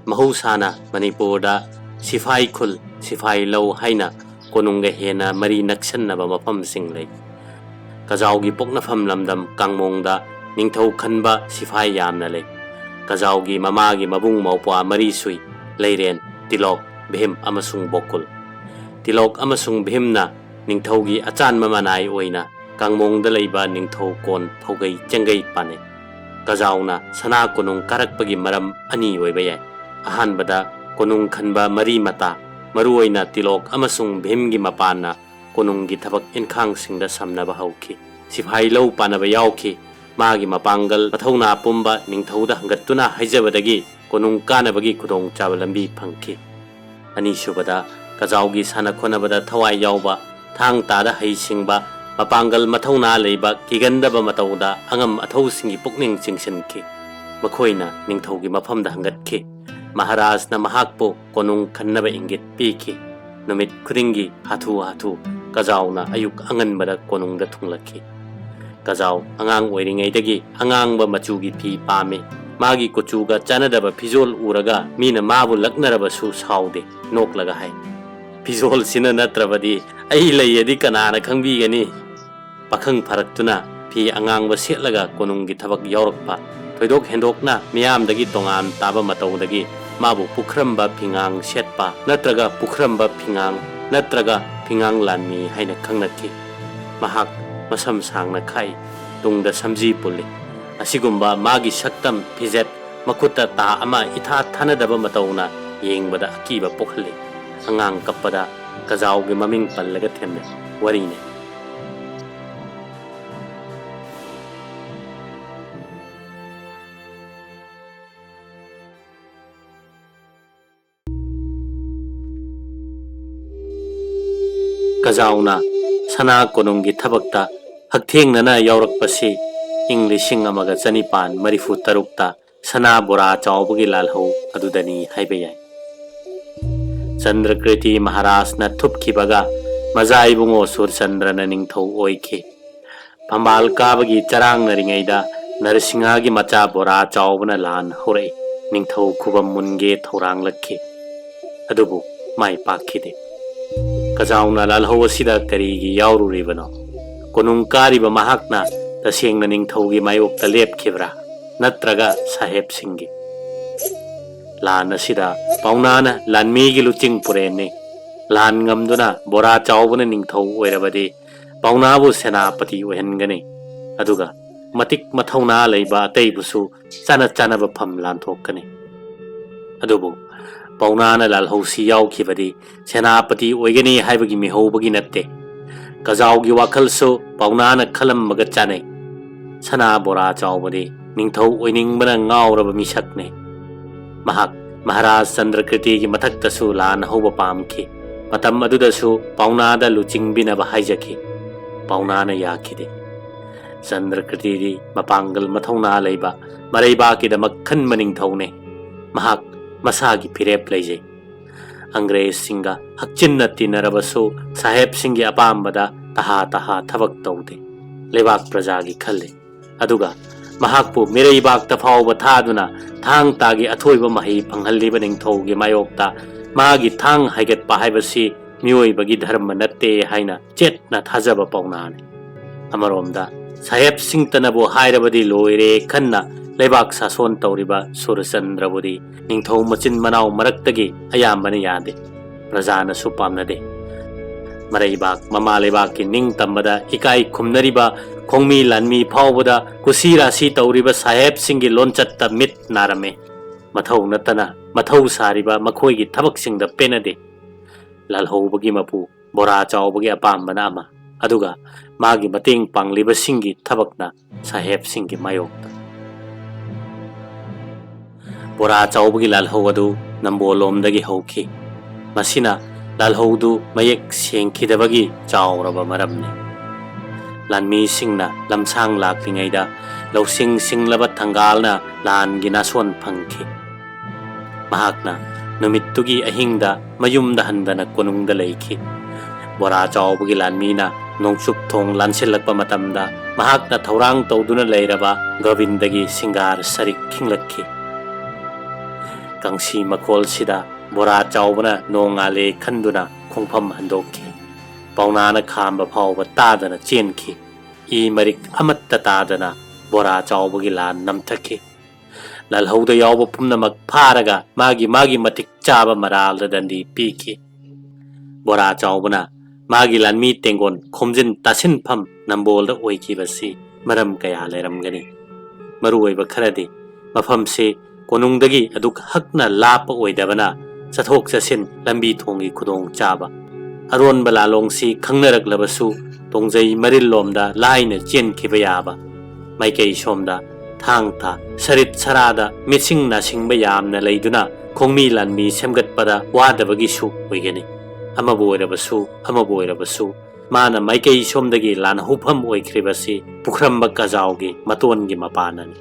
ꯃꯍꯧꯁꯥꯅ ꯃꯅꯤꯄꯨꯔꯗ ꯁꯤꯐꯥꯏ ꯈꯨꯜ, ꯁꯤꯐꯥꯏ ꯂꯧ ꯍꯥꯏꯅ ꯀꯣꯅꯨꯡꯒ ꯍꯦꯟꯅ ꯃꯔꯤ ꯅꯛꯁꯟꯅꯕ ꯃꯐꯝꯁꯤꯡ ꯂꯩ꯫ ꯀꯖꯥꯎꯒꯤ ꯄꯣꯛꯅꯐꯝ ꯂꯝꯗꯝ ꯀꯥꯡꯃꯣꯡꯗ ꯅꯤꯡꯊꯧ ꯈꯟꯕ ꯁꯤꯐꯥꯏ ꯌꯥꯝꯅ ꯂꯩ꯫ ꯀꯖꯥꯎꯒꯤ ꯃꯃꯥꯒꯤ ꯃꯕꯨꯡ ꯃꯧꯄ꯭ꯋꯥ ꯃꯔꯤ ꯁꯨꯏ: ꯂꯩꯔꯦꯟ, ꯇꯤꯂꯣꯛ, ꯚꯤꯝ ꯑꯃꯁꯨꯡ ꯕꯣꯀꯨꯜ꯫ ꯇꯤꯂꯣꯛ ꯑꯃꯁꯨꯡ ꯚꯤꯝꯅ ꯅꯤꯡꯊꯧꯒꯤ ꯑꯆꯥꯟꯕ ꯃꯅꯥꯏ ꯑꯣꯏꯅ ꯀꯥꯡꯃꯣꯡꯗ ꯂꯩꯕ ꯅꯤꯡꯊꯧ ꯀꯣꯟ ꯐꯧꯒꯩ ꯆꯦꯡꯒꯩ ꯄꯥꯟꯅꯩ꯫ ꯀꯖꯥꯎꯅ ꯁꯅꯥ ꯀꯣꯅꯨꯡ ꯀꯥꯔꯛꯄꯒꯤ ꯃꯔꯝ ꯑꯅꯤ ꯑꯣꯏꯕ ꯌꯥꯏ꯫ ꯑꯍꯥꯟꯕꯗ, ꯀꯣꯅꯨꯡ ꯈꯟꯕ ꯃꯔꯤ ꯃꯇꯥ, ꯃꯔꯨꯑꯣꯏꯅ ꯇꯤꯂꯣꯛ ꯑꯃꯁꯨꯡ ꯚꯤꯝꯒꯤ ꯃꯄꯥꯟꯅ ꯀꯣꯅꯨꯡꯒꯤ ꯊꯕꯛ ꯏꯟꯈꯥꯡꯁꯤꯡꯗ ꯁꯝꯅꯕ ꯍꯧꯈꯤ꯫ ꯁꯤꯐꯥꯏ ꯂꯧ ꯄꯥꯅꯕ ꯌꯥꯎꯈꯤ꯫ ꯃꯥꯒꯤ ꯃꯄꯥꯡꯒꯜ ꯃꯊꯧꯅꯥ ꯄꯨꯝꯕ ꯅꯤꯡꯊꯧꯗ ꯍꯪꯒꯠꯇꯨꯅ ꯍꯥꯏꯖꯕꯗꯒꯤ ꯀꯣꯅꯨꯡ ꯀꯥꯅꯕꯒꯤ ꯈꯨꯗꯣꯡꯆꯥꯕ ꯂꯝꯕꯤ ꯐꯪꯈꯤ꯫ ꯑꯅꯤꯁꯨꯕꯗ, ꯀꯖꯥꯎꯒꯤ ꯁꯥꯟꯅ ꯈꯣꯠꯅꯕꯗ ꯊꯋꯥꯏ ꯌꯥꯎꯕ, ꯊꯥꯡ ꯇꯥꯗ ꯍꯩꯁꯤꯡꯕ, ꯃꯄꯥꯡꯒꯜ ꯃꯊꯧꯅꯥ ꯂꯩꯕ, ꯀꯤꯒꯟꯗꯕ ꯃꯇꯧꯗ ꯑꯉꯝ ꯑꯊꯧꯁꯤꯡꯒꯤ ꯄꯨꯛꯅꯤꯡ ꯆꯤꯡꯁꯤꯟꯈꯤ꯫ ꯃꯈꯣꯏꯅ ꯅꯤꯡꯊꯧꯒꯤ ꯃꯐꯝꯗ ꯍꯪꯒꯠꯈꯤ꯫ ꯃꯍꯥꯔꯥꯖꯅ ꯃꯍꯥꯛꯄꯨ ꯀꯣꯅꯨꯡ ꯈꯟꯅꯕ ꯏꯪꯒꯤꯠ ꯄꯤꯈꯤ꯫ ꯅꯨꯃꯤꯠ ꯈꯨꯗꯤꯡꯒꯤ ꯍꯥꯊꯨ ꯍꯥꯊꯨ ꯀꯖꯥꯎꯅ ꯑꯌꯨꯛ ꯑꯉꯟꯕꯗ ꯀꯣꯅꯨꯡꯗ ꯊꯨꯡꯂꯛꯈꯤ꯫ ꯀꯖꯥꯎ ꯑꯉꯥꯡ ꯑꯣꯏꯔꯤꯉꯩꯗꯒꯤ ꯑꯉꯥꯡꯕ ꯃꯆꯨꯒꯤ ꯐꯤ ꯄꯥꯝꯃꯤ꯫ ꯃꯥꯒꯤ ꯀꯨꯆꯨꯒ ꯆꯥꯟꯅꯗꯕ ꯐꯤꯖꯣꯜ ꯎꯔꯒ ꯃꯤꯅ ꯃꯥꯕꯨ ꯂꯛꯅꯔꯕꯁꯨ ꯁꯥꯎꯗꯦ, ꯅꯣꯛꯂꯒ ꯍꯥꯏ, "ꯐꯤꯖꯣꯜꯁꯤꯅ ꯅꯠꯇ꯭ꯔꯕꯗꯤ ꯑꯩ ꯂꯩꯌꯦꯗꯤ ꯀꯅꯥꯅ ꯈꯪꯕꯤꯒꯅꯤ?" ꯄꯥꯈꯪ ꯐꯥꯔꯛꯇꯨꯅ ꯐꯤ ꯑꯉꯥꯡꯕ ꯁꯦꯠꯂꯒ ꯀꯣꯅꯨꯡꯒꯤ ꯊꯕꯛ ꯌꯥꯎꯔꯛꯄ, ꯊꯣꯏꯗꯣꯛ ꯍꯦꯟꯗꯣꯛꯅ ꯃꯤꯌꯥꯝꯗꯒꯤ ꯇꯣꯉꯥꯟ ꯇꯥꯕ ꯃꯇꯧꯗꯒꯤ ꯃꯥꯕꯨ ꯄꯨꯈ꯭ꯔꯝꯕ ꯐꯤꯉꯥꯡ ꯁꯦꯠꯄ ꯅꯠꯇ꯭ꯔꯒ ꯄꯨꯈ꯭ꯔꯝꯕ ꯐꯤꯉꯥꯡ ꯅꯠꯇ꯭ꯔꯒ ꯐꯤꯉꯥꯡ ꯂꯥꯟꯃꯤ ꯍꯥꯏꯅ ꯈꯪꯅꯈꯤ꯫ ꯃꯍꯥꯛ ꯃꯁꯝ ꯁꯥꯡꯅ ꯈꯥꯛꯏ, ꯇꯨꯡꯗ ꯁꯝꯖꯤ ꯄꯨꯜꯂꯤ꯫ ꯑꯁꯤꯒꯨꯝꯕ ꯃꯥꯒꯤ ꯁꯛꯇꯝ, ꯐꯤꯖꯦꯠ, ꯃꯈꯨꯠꯇ ꯇꯥ ꯑꯃ ꯏꯊꯥ ꯊꯥꯅꯗꯕ ꯃꯇꯧꯅ ꯌꯦꯡꯕꯗ ꯑꯀꯤꯕ ꯄꯣꯛꯍꯜꯂꯤ꯫ ꯑꯉꯥꯡ ꯀꯞꯄꯗ ꯀꯖꯥꯎꯒꯤ ꯃꯃꯤꯡ ꯄꯜꯂꯒ ꯊꯦꯝꯅꯩ꯫ ꯋꯥꯔꯤꯅꯤ꯫ ꯀꯖꯥꯎꯅ ꯁꯅꯥ ꯀꯣꯅꯨꯡꯒꯤ ꯊꯕꯛꯇ ꯍꯛꯊꯦꯡꯅꯅ ꯌꯥꯎꯔꯛꯄꯁꯤ ꯏꯪ ꯂꯤꯁꯤꯡ ꯑꯃꯒ ꯆꯅꯤꯄꯥꯟ ꯃꯔꯤꯐꯨ ꯇꯔꯨꯛꯇ ꯁꯅꯥ ꯕꯣꯔꯥ ꯆꯥꯎꯕꯒꯤ ꯂꯥꯜꯍꯧ ꯑꯗꯨꯗꯅꯤ ꯍꯥꯏꯕ ꯌꯥꯏ꯫ ꯆꯟꯗ꯭ꯔꯀ꯭ꯔꯤꯇꯤ ꯃꯍꯥꯔꯥꯖꯅ ꯊꯨꯞꯈꯤꯕꯒ ꯃꯖꯥ ꯏꯕꯨꯡꯉꯣ ꯁꯨꯔꯆꯟꯗ꯭ꯔꯅ ꯅꯤꯡꯊꯧ ꯑꯣꯏꯈꯤ꯫ ꯐꯝꯕꯥꯜ ꯀꯥꯕꯒꯤ ꯆꯔꯥꯡꯅꯔꯤꯉꯩꯗ ꯅꯔꯁꯤꯡꯍꯒꯤ ꯃꯆꯥ ꯕꯣꯔꯥ ꯆꯥꯎꯕꯅ ꯂꯥꯟ ꯍꯧꯔꯛꯏ꯫ ꯅꯤꯡꯊꯧ ꯈꯨꯕꯝ ꯃꯨꯟꯒꯦ ꯊꯧꯔꯥꯡꯂꯛꯈꯤ꯫ ꯑꯗꯨꯕꯨ ꯃꯥꯏ ꯄꯥꯛꯈꯤꯗꯦ꯫ ꯀꯖꯥꯎꯅ ꯂꯥꯜꯍꯧ ꯑꯁꯤꯗ ꯀꯔꯤꯒꯤ ꯌꯥꯎꯔꯨꯔꯤꯕꯅꯣ? ꯀꯣꯅꯨꯡ ꯀꯥꯔꯤꯕ ꯃꯍꯥꯛꯅ ꯇꯁꯦꯡꯅ ꯅꯤꯡꯊꯧꯒꯤ ꯃꯥꯌꯣꯛꯇ ꯂꯦꯞꯈꯤꯕ꯭ꯔꯥ? ꯅꯠꯇ꯭ꯔꯒ ꯁꯥꯍꯦꯕꯁꯤꯡꯒꯤ? ꯂꯥꯟ ꯑꯁꯤꯗ ꯄꯥꯎꯅꯥꯅ ꯂꯥꯟꯃꯤꯒꯤ ꯂꯨꯆꯤꯡ ꯄꯨꯔꯦꯟꯅꯤ꯫ ꯂꯥꯟ ꯉꯝꯗꯨꯅ ꯕꯣꯔꯥ ꯆꯥꯎꯕꯅ ꯅꯤꯡꯊꯧ ꯑꯣꯏꯔꯕꯗꯤ ꯄꯥꯎꯅꯥꯕꯨ ꯁꯦꯅꯥꯄꯇꯤ ꯑꯣꯏꯍꯟꯒꯅꯤ꯫ ꯑꯗꯨꯒ ꯃꯇꯤꯛ ꯃꯊꯧꯅꯥ ꯂꯩꯕ ꯑꯇꯩꯕꯨꯁꯨ ꯆꯥꯅ ꯆꯥꯅꯕ ꯐꯝ ꯂꯥꯟꯊꯣꯛꯀꯅꯤ꯫ ꯑꯗꯨꯕꯨ ꯄꯥꯎꯅꯥꯅ ꯂꯥꯜꯍꯧꯁꯤ ꯌꯥꯎꯈꯤꯕꯗꯤ ꯁꯦꯅꯥꯄꯇꯤ ꯑꯣꯏꯒꯅꯤ ꯍꯥꯏꯕꯒꯤ ꯃꯤꯍꯧꯕꯒꯤ ꯅꯠꯇꯦ꯫ ꯀꯖꯥꯎꯒꯤ ꯋꯥꯈꯜꯁꯨ ꯄꯥꯎꯅꯥꯅ ꯈꯜꯂꯝꯕꯒ ꯆꯥꯅꯩ꯫ ꯁꯅꯥ ꯕꯣꯔꯥ ꯆꯥꯎꯕꯗꯤ ꯅꯤꯡꯊꯧ ꯑꯣꯏꯅꯤꯡꯕꯅ ꯉꯥꯎꯔꯕ ꯃꯤꯁꯛꯅꯤ꯫ ꯃꯍꯥꯛ ꯃꯍꯥꯔꯥꯖ ꯆꯟꯗ꯭ꯔꯀ꯭ꯔꯤꯇꯤꯒꯤ ꯃꯊꯛꯇꯁꯨ ꯂꯥꯟ ꯍꯧꯕ ꯄꯥꯝꯈꯤ꯫ ꯃꯇꯝ ꯑꯗꯨꯗꯁꯨ ꯄꯥꯎꯅꯥꯗ ꯂꯨꯆꯤꯡꯕꯤꯅꯕ ꯍꯥꯏꯖꯈꯤ꯫ ꯄꯥꯎꯅꯥꯅ ꯌꯥꯈꯤꯗꯦ꯫ ꯆꯟꯗ꯭ꯔꯀ꯭ꯔꯤꯇꯤꯗꯤ ꯃꯄꯥꯡꯒꯜ ꯃꯊꯧꯅꯥ ꯂꯩꯕ ꯃꯔꯩꯕꯥꯛꯀꯤꯗꯃꯛ ꯈꯟꯕ ꯅꯤꯡꯊꯧꯅꯤ꯫ ꯃꯍꯥꯛ ꯃꯁꯥꯒꯤ ꯐꯤꯔꯦꯞ ꯂꯩꯖꯩ꯫ ꯑꯪꯒ꯭ꯔꯦꯖꯁꯤꯡꯒ ꯍꯛꯆꯤꯟꯅ ꯇꯤꯟꯅꯔꯕꯁꯨ ꯁꯥꯍꯦꯕꯁꯤꯡꯒꯤ ꯑꯄꯥꯝꯕꯗ ꯇꯍꯥ ꯇꯍꯥ ꯊꯕꯛ ꯇꯧꯗꯦ꯫ ꯂꯩꯕꯥꯛ ꯄ꯭ꯔꯖꯥꯒꯤ ꯈꯜꯂꯤ꯫ ꯑꯗꯨꯒ ꯃꯍꯥꯛꯄꯨ ꯃꯤꯔꯩꯕꯥꯛꯇ ꯐꯥꯎꯕ ꯊꯥꯗꯨꯅ ꯊꯥꯡ ꯇꯥꯒꯤ ꯑꯊꯣꯏꯕ ꯃꯍꯩ ꯐꯪꯍꯜꯂꯤꯕ ꯅꯤꯡꯊꯧꯒꯤ ꯃꯥꯌꯣꯛꯇ ꯃꯥꯒꯤ ꯊꯥꯡ ꯍꯥꯏꯒꯠꯄ ꯍꯥꯏꯕꯁꯤ ꯃꯤꯑꯣꯏꯕꯒꯤ ꯙꯔꯃ ꯅꯠꯇꯦ ꯍꯥꯏꯅ ꯆꯦꯠꯅ ꯊꯥꯖꯕ ꯄꯥꯎꯅꯥꯅꯤ꯫ ꯑꯃꯔꯣꯝꯗ ꯁꯥꯍꯦꯕꯁꯤꯡꯇꯅꯕꯨ ꯍꯥꯏꯔꯕꯗꯤ ꯂꯣꯏꯔꯦ ꯈꯟꯅ ꯂꯩꯕꯥꯛ ꯁꯥꯁꯣꯟ ꯇꯧꯔꯤꯕ ꯁꯨꯔꯆꯟꯗ꯭ꯔꯕꯨꯗꯤ ꯅꯤꯡꯊꯧ ꯃꯆꯤꯟ ꯃꯅꯥꯎ ꯃꯔꯛꯇꯒꯤ ꯑꯌꯥꯝꯕꯅ ꯌꯥꯗꯦ꯫ ꯄ꯭ꯔꯖꯥꯅꯁꯨ ꯄꯥꯝꯅꯗꯦ꯫ ꯃꯔꯩꯕꯥꯛ ꯃꯃꯥ ꯂꯩꯕꯥꯛꯀꯤ ꯅꯤꯡꯇꯝꯕꯗ ꯏꯀꯥꯏ ꯈꯨꯝꯅꯔꯤꯕ ꯈꯣꯡꯃꯤ ꯂꯥꯟꯃꯤ ꯐꯥꯎꯕꯗ ꯀꯨꯁꯤ ꯔꯥꯁꯤ ꯇꯧꯔꯤꯕ ꯁꯥꯍꯦꯕꯁꯤꯡꯒꯤ ꯂꯣꯟꯆꯠꯇ ꯃꯤꯠ ꯅꯥꯔꯝꯃꯤ꯫ ꯃꯊꯧ ꯅꯠꯇꯅ ꯃꯊꯧ ꯁꯥꯔꯤꯕ ꯃꯈꯣꯏꯒꯤ ꯊꯕꯛꯁꯤꯡꯗ ꯄꯦꯟꯅꯗꯦ꯫ ꯂꯥꯜꯍꯧꯕꯒꯤ ꯃꯄꯨ ꯕꯣꯔꯥ ꯆꯥꯎꯕꯒꯤ ꯑꯄꯥꯝꯕꯅ ꯑꯃ, ꯑꯗꯨꯒ ꯃꯥꯒꯤ ꯃꯇꯦꯡ ꯄꯥꯡꯂꯤꯕꯁꯤꯡꯒꯤ ꯊꯕꯛꯅ ꯁꯥꯍꯦꯕꯁꯤꯡꯒꯤ ꯃꯥꯌꯣꯛꯇ꯫ ꯕꯣꯔꯥ ꯆꯥꯎꯕꯒꯤ ꯂꯥꯜꯍꯧ ꯑꯗꯨ ꯅꯝꯕꯣꯜꯂꯣꯝꯗꯒꯤ ꯍꯧꯈꯤ꯫ ꯃꯁꯤꯅ ꯂꯥꯜꯍꯧꯗꯨ ꯃꯌꯦꯛ ꯁꯦꯡꯈꯤꯗꯕꯒꯤ ꯆꯥꯎꯔꯕ ꯃꯔꯝꯅꯤ꯫ ꯂꯥꯟꯃꯤꯁꯤꯡꯅ ꯂꯝꯁꯥꯡ ꯂꯥꯛꯂꯤꯉꯩꯗ ꯂꯧꯁꯤꯡ ꯁꯤꯡꯂꯕ ꯊꯪꯒꯥꯜꯅ ꯂꯥꯟꯒꯤ ꯅꯥꯁꯣꯟ ꯐꯪꯈꯤ꯫ ꯃꯍꯥꯛꯅ ꯅꯨꯃꯤꯠꯇꯨꯒꯤ ꯑꯍꯤꯡꯗ ꯃꯌꯨꯝꯗ ꯍꯟꯗꯅ ꯀꯣꯅꯨꯡꯗ ꯂꯩꯈꯤ꯫ ꯕꯣꯔꯥ ꯆꯥꯎꯕꯒꯤ ꯂꯥꯟꯃꯤꯅ ꯅꯣꯡꯆꯨꯞ ꯊꯣꯡ ꯂꯥꯟꯁꯤꯜꯂꯛꯄ ꯃꯇꯝꯗ ꯃꯍꯥꯛꯅ ꯊꯧꯔꯥꯡ ꯇꯧꯗꯨꯅ ꯂꯩꯔꯕ ꯒꯣꯕꯤꯟꯗꯒꯤ ꯁꯤꯡꯒꯥꯔ ꯁꯔꯤꯛ ꯈꯤꯡꯂꯛꯈꯤ꯫ ꯀꯥꯡꯁꯤ ꯃꯈꯣꯜꯁꯤꯗ ꯕꯣꯔꯥ ꯆꯥꯎꯕꯅ ꯅꯣꯡꯉꯥꯜꯂꯦ ꯈꯟꯗꯨꯅ ꯈꯣꯡꯐꯝ ꯍꯟꯗꯣꯛꯈꯤ꯫ ꯄꯥꯎꯅꯥꯅ ꯈꯥꯝꯕ ꯐꯥꯎꯕ ꯇꯥꯗꯅ ꯆꯦꯟꯈꯤ꯫ ꯏ ꯃꯔꯤꯛ ꯑꯃꯠꯇ ꯇꯥꯗꯅ ꯕꯣꯔꯥ ꯆꯥꯎꯕꯒꯤ ꯂꯥꯟ ꯅꯝꯊꯈꯤ꯫ ꯂꯥꯜꯍꯧꯗ ꯌꯥꯎꯕ ꯄꯨꯝꯅꯃꯛ ꯐꯥꯔꯒ ꯃꯥꯒꯤ ꯃꯥꯒꯤ ꯃꯇꯤꯛ ꯆꯥꯕ ꯃꯔꯥꯜꯗ ꯗꯟꯗꯤ ꯄꯤꯈꯤ꯫ ꯕꯣꯔꯥ ꯆꯥꯎꯕꯅ ꯃꯥꯒꯤ ꯂꯥꯟꯃꯤ ꯇꯦꯡꯒꯣꯟ ꯈꯣꯝꯖꯤꯟ ꯇꯥꯁꯤꯟꯐꯝ ꯅꯝꯕꯣꯜꯗ ꯑꯣꯏꯈꯤꯕꯁꯤ ꯃꯔꯝ ꯀꯌꯥ ꯂꯩꯔꯝꯒꯅꯤ꯫ ꯃꯔꯨꯑꯣꯏꯕ ꯈꯔꯗꯤ ꯃꯐꯝꯁꯤ ꯀꯣꯅꯨꯡꯗꯒꯤ ꯑꯗꯨꯛ ꯍꯛꯅ ꯂꯥꯞꯄ ꯑꯣꯏꯗꯕꯅ ꯆꯠꯊꯣꯛ ꯆꯠꯁꯤꯟ ꯂꯝꯕꯤ ꯊꯣꯡꯒꯤ ꯈꯨꯗꯣꯡꯆꯥꯕ, ꯑꯔꯣꯟꯕ ꯂꯥꯂꯣꯡꯁꯤ ꯈꯪꯅꯔꯛꯂꯕꯁꯨ ꯇꯣꯡꯖꯩ ꯃꯔꯤꯜꯂꯣꯝꯗ ꯂꯥꯏꯅ ꯆꯦꯟꯈꯤꯕ ꯌꯥꯕ, ꯃꯥꯏꯀꯩ ꯁꯣꯝꯗ ꯊꯥꯡ ꯇꯥ ꯁꯔꯤꯠ ꯁꯔꯥꯗ ꯃꯤꯁꯤꯡ ꯅꯥꯁꯤꯡꯕ ꯌꯥꯝꯅ ꯂꯩꯗꯨꯅ ꯈꯣꯡꯃꯤ ꯂꯥꯟꯃꯤ ꯁꯦꯝꯒꯠꯄꯗ ꯋꯥꯗꯕꯒꯤꯁꯨ ꯑꯣꯏꯒꯅꯤ꯫ ꯑꯃꯕꯨ ꯑꯣꯏꯔꯕꯁꯨ, ꯑꯃꯕꯨ ꯑꯣꯏꯔꯕꯁꯨ, ꯃꯥꯅ ꯃꯥꯏꯀꯩ ꯁꯣꯝꯗꯒꯤ ꯂꯥꯟꯍꯧꯐꯝ ꯑꯣꯏꯈ꯭ꯔꯤꯕꯁꯤ ꯄꯨꯈ꯭ꯔꯝꯕ ꯀꯖꯥꯎꯒꯤ ꯃꯇꯣꯟꯒꯤ ꯃꯄꯥꯟꯅꯅꯤ꯫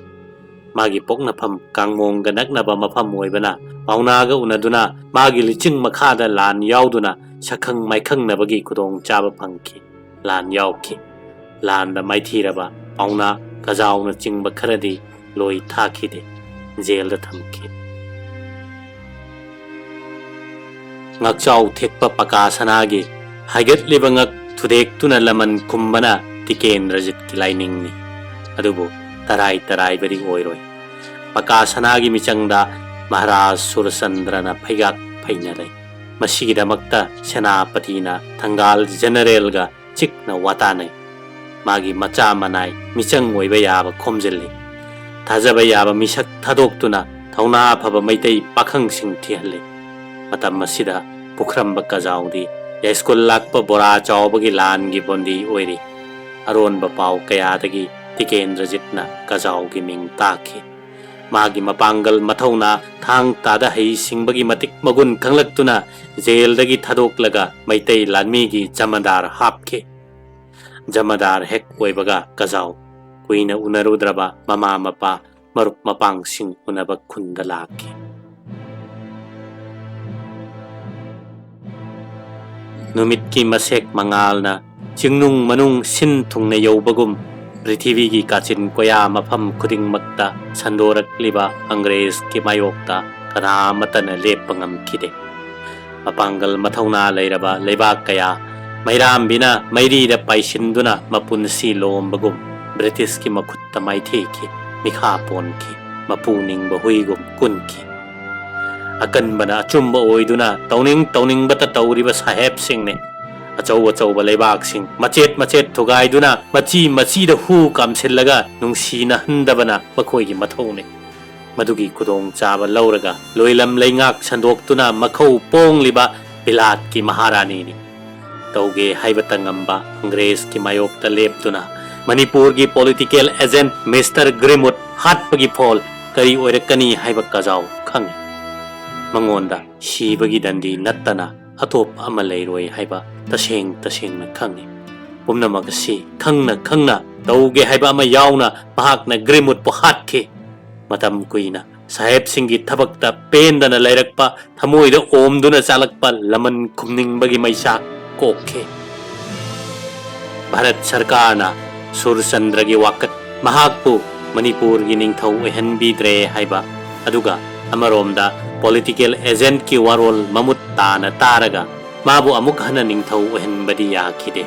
ꯃꯥꯒꯤ ꯄꯣꯛꯅꯐꯝ ꯀꯥꯡꯃꯣꯡꯒ ꯅꯛꯅꯕ ꯃꯐꯝ ꯑꯣꯏꯕꯅ ꯄꯥꯎꯅꯥꯒ ꯎꯅꯗꯨꯅ ꯃꯥꯒꯤ ꯂꯤꯆꯤꯡ ꯃꯈꯥꯗ ꯂꯥꯟ ꯌꯥꯎꯗꯨꯅ ꯁꯛꯈꯪ ꯃꯥꯏꯈꯪꯅꯕꯒꯤ ꯈꯨꯗꯣꯡꯆꯥꯕ ꯐꯪꯈꯤ꯫ ꯂꯥꯟ ꯌꯥꯎꯈꯤ꯫ ꯂꯥꯟꯗ ꯃꯥꯏꯊꯤꯔꯕ ꯄꯥꯎꯅꯥ ꯀꯖꯥꯎꯅ ꯆꯤꯡꯕ ꯈꯔꯗꯤ ꯂꯣꯏ ꯊꯥꯈꯤꯗꯦ, ꯖꯦꯜꯗ ꯊꯝꯈꯤ꯫ ꯉꯥꯛꯆꯥꯎ ꯊꯦꯛꯄ ꯄꯀꯥ ꯁꯅꯥꯒꯤ ꯍꯥꯏꯒꯠꯂꯤꯕ ꯉꯛ ꯊꯨꯗꯦꯛꯇꯨꯅ ꯂꯃꯟ ꯈꯨꯝꯕꯅ ꯇꯤꯀꯦꯟꯗ꯭ꯔꯖꯤꯠꯀꯤ ꯂꯥꯏꯅꯤꯡꯅꯤ꯫ ꯑꯗꯨꯕꯨ ꯇꯔꯥꯏ ꯇꯔꯥꯏꯕꯗꯤ ꯑꯣꯏꯔꯣꯏ꯫ ꯄꯀꯥ ꯁꯅꯥꯒꯤ ꯃꯤꯆꯪꯗ ꯃꯍꯥꯔꯥꯖ ꯁꯨꯔꯆꯟꯗ꯭ꯔꯅ ꯐꯩꯒꯥꯛ ꯐꯩꯅ ꯂꯩ꯫ ꯃꯁꯤꯒꯤꯗꯃꯛꯇ ꯁꯦꯅꯥꯄꯇꯤꯅ ꯊꯪꯒꯥꯜ ꯖꯦꯅꯔꯦꯜꯒ ꯆꯤꯛꯅ ꯋꯥꯇꯥꯅꯩ꯫ ꯃꯥꯒꯤ ꯃꯆꯥ ꯃꯅꯥꯏ ꯃꯤꯆꯪ ꯑꯣꯏꯕ ꯌꯥꯕ ꯈꯣꯝꯖꯤꯜꯂꯤ꯫ ꯊꯥꯖꯕ ꯌꯥꯕ ꯃꯤꯁꯛ ꯊꯥꯗꯣꯛꯇꯨꯅ ꯊꯧꯅꯥ ꯐꯕ ꯃꯩꯇꯩ ꯄꯥꯈꯪꯁꯤꯡ ꯊꯤꯍꯜꯂꯤ꯫ ꯃꯇꯝ ꯑꯁꯤꯗ ꯄꯨꯈ꯭ꯔꯝꯕ ꯀꯖꯥꯎꯗꯤ ꯌꯥꯏꯁ꯭ꯀꯨꯜ ꯂꯥꯛꯄ ꯕꯣꯔꯥ ꯆꯥꯎꯕꯒꯤ ꯂꯥꯟꯒꯤ ꯕꯣꯟꯗꯤ ꯑꯣꯏꯔꯤ꯫ ꯑꯔꯣꯟꯕ ꯄꯥꯎ ꯀꯌꯥꯗꯒꯤ ꯇꯤꯀꯦꯟꯗ꯭ꯔꯖꯤꯠꯅ ꯀꯖꯥꯎꯒꯤ ꯃꯤꯡ ꯇꯥꯈꯤ꯫ ꯃꯥꯒꯤ ꯃꯄꯥꯡꯒꯜ ꯃꯊꯧꯅꯥ ꯊꯥꯡ ꯇꯥꯗ ꯍꯩꯁꯤꯡꯕꯒꯤ ꯃꯇꯤꯛ ꯃꯒꯨꯟ ꯈꯪꯂꯛꯇꯨꯅ ꯖꯦꯜꯗꯒꯤ ꯊꯥꯗꯣꯛꯂꯒ ꯃꯩꯇꯩ ꯂꯥꯟꯃꯤꯒꯤ ꯖꯃꯗꯥꯔ ꯍꯥꯞꯈꯤ꯫ ꯖꯃꯗꯥꯔ ꯍꯦꯛ ꯑꯣꯏꯕꯒ ꯀꯖꯥꯎ ꯀꯨꯏꯅ ꯎꯅꯔꯨꯗ꯭ꯔꯕ ꯃꯃꯥ ꯃꯄꯥ, ꯃꯔꯨꯞ ꯃꯄꯥꯡꯁꯤꯡ ꯎꯅꯕ ꯈꯨꯟꯗ ꯂꯥꯛꯈꯤ꯫ ꯅꯨꯃꯤꯠꯀꯤ ꯃꯁꯦꯛ ꯃꯉꯥꯜꯅ ꯆꯤꯡꯅꯨꯡ ꯃꯅꯨꯡ ꯁꯤꯟ ꯊꯨꯡꯅ ꯌꯧꯕꯒꯨꯝ ꯄ꯭ꯔꯤꯊꯤꯕꯤꯒꯤ ꯀꯥꯆꯤꯟ ꯀꯣꯌꯥ ꯃꯐꯝ ꯈꯨꯗꯤꯡꯃꯛꯇ ꯁꯟꯗꯣꯔꯛꯂꯤꯕ ꯑꯪꯒ꯭ꯔꯦꯖꯀꯤ ꯃꯥꯌꯣꯛꯇ ꯀꯅꯥ ꯑꯃꯠꯇꯅ ꯂꯦꯞꯄ ꯉꯝꯈꯤꯗꯦ꯫ ꯃꯄꯥꯡꯒꯜ ꯃꯊꯧꯅꯥ ꯂꯩꯔꯕ ꯂꯩꯕꯥꯛ ꯀꯌꯥ ꯃꯩꯔꯥꯝꯕꯤꯅ ꯃꯩꯔꯤꯗ ꯄꯥꯏꯁꯤꯟꯗꯨꯅ ꯃꯄꯨꯟꯁꯤ ꯂꯣꯝꯕꯒꯨꯝ ꯕ꯭ꯔꯤꯇꯤꯁꯀꯤ ꯃꯈꯨꯠꯇ ꯃꯥꯏꯊꯤꯈꯤ, ꯃꯤꯈꯥ ꯄꯣꯟꯈꯤ, ꯃꯄꯨ ꯅꯤꯡꯕ ꯍꯨꯏꯒꯨꯝ ꯀꯨꯟꯈꯤ꯫ ꯑꯀꯟꯕꯅ ꯑꯆꯨꯝꯕ ꯑꯣꯏꯗꯨꯅ ꯇꯧꯅꯤꯡ ꯇꯧꯅꯤꯡꯕꯇ ꯇꯧꯔꯤꯕ ꯁꯥꯍꯦꯕꯁꯤꯡꯅꯤ꯫ ꯑꯆꯧ ꯑꯆꯧꯕ ꯂꯩꯕꯥꯛꯁꯤꯡ ꯃꯆꯦꯠ ꯃꯆꯦꯠ ꯊꯨꯒꯥꯏꯗꯨꯅ ꯃꯆꯤ ꯃꯆꯤꯗ ꯍꯨ ꯀꯥꯝꯁꯤꯜꯂꯒ ꯅꯨꯡꯁꯤꯅꯍꯟꯗꯕꯅ ꯃꯈꯣꯏꯒꯤ ꯃꯊꯧꯅꯤ꯫ ꯃꯗꯨꯒꯤ ꯈꯨꯗꯣꯡꯆꯥꯕ ꯂꯧꯔꯒ ꯂꯣꯏꯂꯝ ꯂꯩꯉꯥꯛ ꯁꯟꯗꯣꯛꯇꯨꯅ ꯃꯈꯧ ꯄꯣꯡꯂꯤꯕ ꯕꯤꯂꯥꯠꯀꯤ ꯃꯍꯥꯔꯥꯅꯤꯅꯤ꯫ ꯇꯧꯒꯦ ꯍꯥꯏꯕꯇ ꯉꯝꯕ ꯑꯪꯒ꯭ꯔꯦꯖꯀꯤ ꯃꯥꯌꯣꯛꯇ ꯂꯦꯞꯇꯨꯅ ꯃꯅꯤꯄꯨꯔꯒꯤ political agent Mister Grimwood ꯍꯥꯠꯄꯒꯤ ꯐꯣꯜ ꯀꯔꯤ ꯑꯣꯏꯔꯛꯀꯅꯤ ꯍꯥꯏꯕ ꯀꯖꯥꯎ ꯈꯪꯏ꯫ ꯃꯉꯣꯟꯗ ꯁꯤꯕꯒꯤ ꯗꯟꯗꯤ ꯅꯠꯇꯅ ꯑꯇꯣꯞꯄ ꯑꯃ ꯂꯩꯔꯣꯏ ꯍꯥꯏꯕ ꯇꯁꯦꯡ ꯇꯁꯦꯡꯅ ꯈꯪꯏ꯫ ꯄꯨꯝꯅꯃꯛ ꯑꯁꯤ ꯈꯪꯅ ꯈꯪꯅ ꯇꯧꯒꯦ ꯍꯥꯏꯕ ꯑꯃ ꯌꯥꯎꯅ ꯃꯍꯥꯛꯅ Grimwoodꯄꯨ ꯍꯥꯠꯈꯤ꯫ ꯃꯇꯝ ꯀꯨꯏꯅ ꯁꯥꯍꯦꯕꯁꯤꯡꯒꯤ ꯊꯕꯛꯇ ꯄꯦꯟꯗꯅ ꯂꯩꯔꯛꯄ, ꯊꯃꯣꯏꯗ ꯑꯣꯝꯗꯨꯅ ꯆꯥꯂꯛꯄ ꯂꯃꯟ ꯈꯨꯝꯅꯤꯡꯕꯒꯤ ꯃꯩꯆꯥꯛ ꯀꯣꯛꯈꯤ꯫ ꯚꯥꯔꯠ ꯁꯔꯀꯥꯔꯅ ꯁꯨꯔꯆꯟꯗ꯭ꯔꯒꯤ ꯋꯥꯀꯠ, ꯃꯍꯥꯛꯄꯨ ꯃꯅꯤꯄꯨꯔꯒꯤ ꯅꯤꯡꯊꯧ ꯑꯣꯏꯍꯟꯕꯤꯗ꯭ꯔꯦ ꯍꯥꯏꯕ, ꯑꯗꯨꯒ ꯑꯃꯔꯣꯝꯗ political agentꯀꯤ ꯋꯥꯔꯣꯜ ꯃꯃꯨꯠ ꯇꯥꯅ ꯇꯥꯔꯒ ꯃꯥꯕꯨ ꯑꯃꯨꯛ ꯍꯟꯅ ꯅꯤꯡꯊꯧ ꯑꯣꯏꯍꯟꯕꯗꯤ ꯌꯥꯈꯤꯗꯦ꯫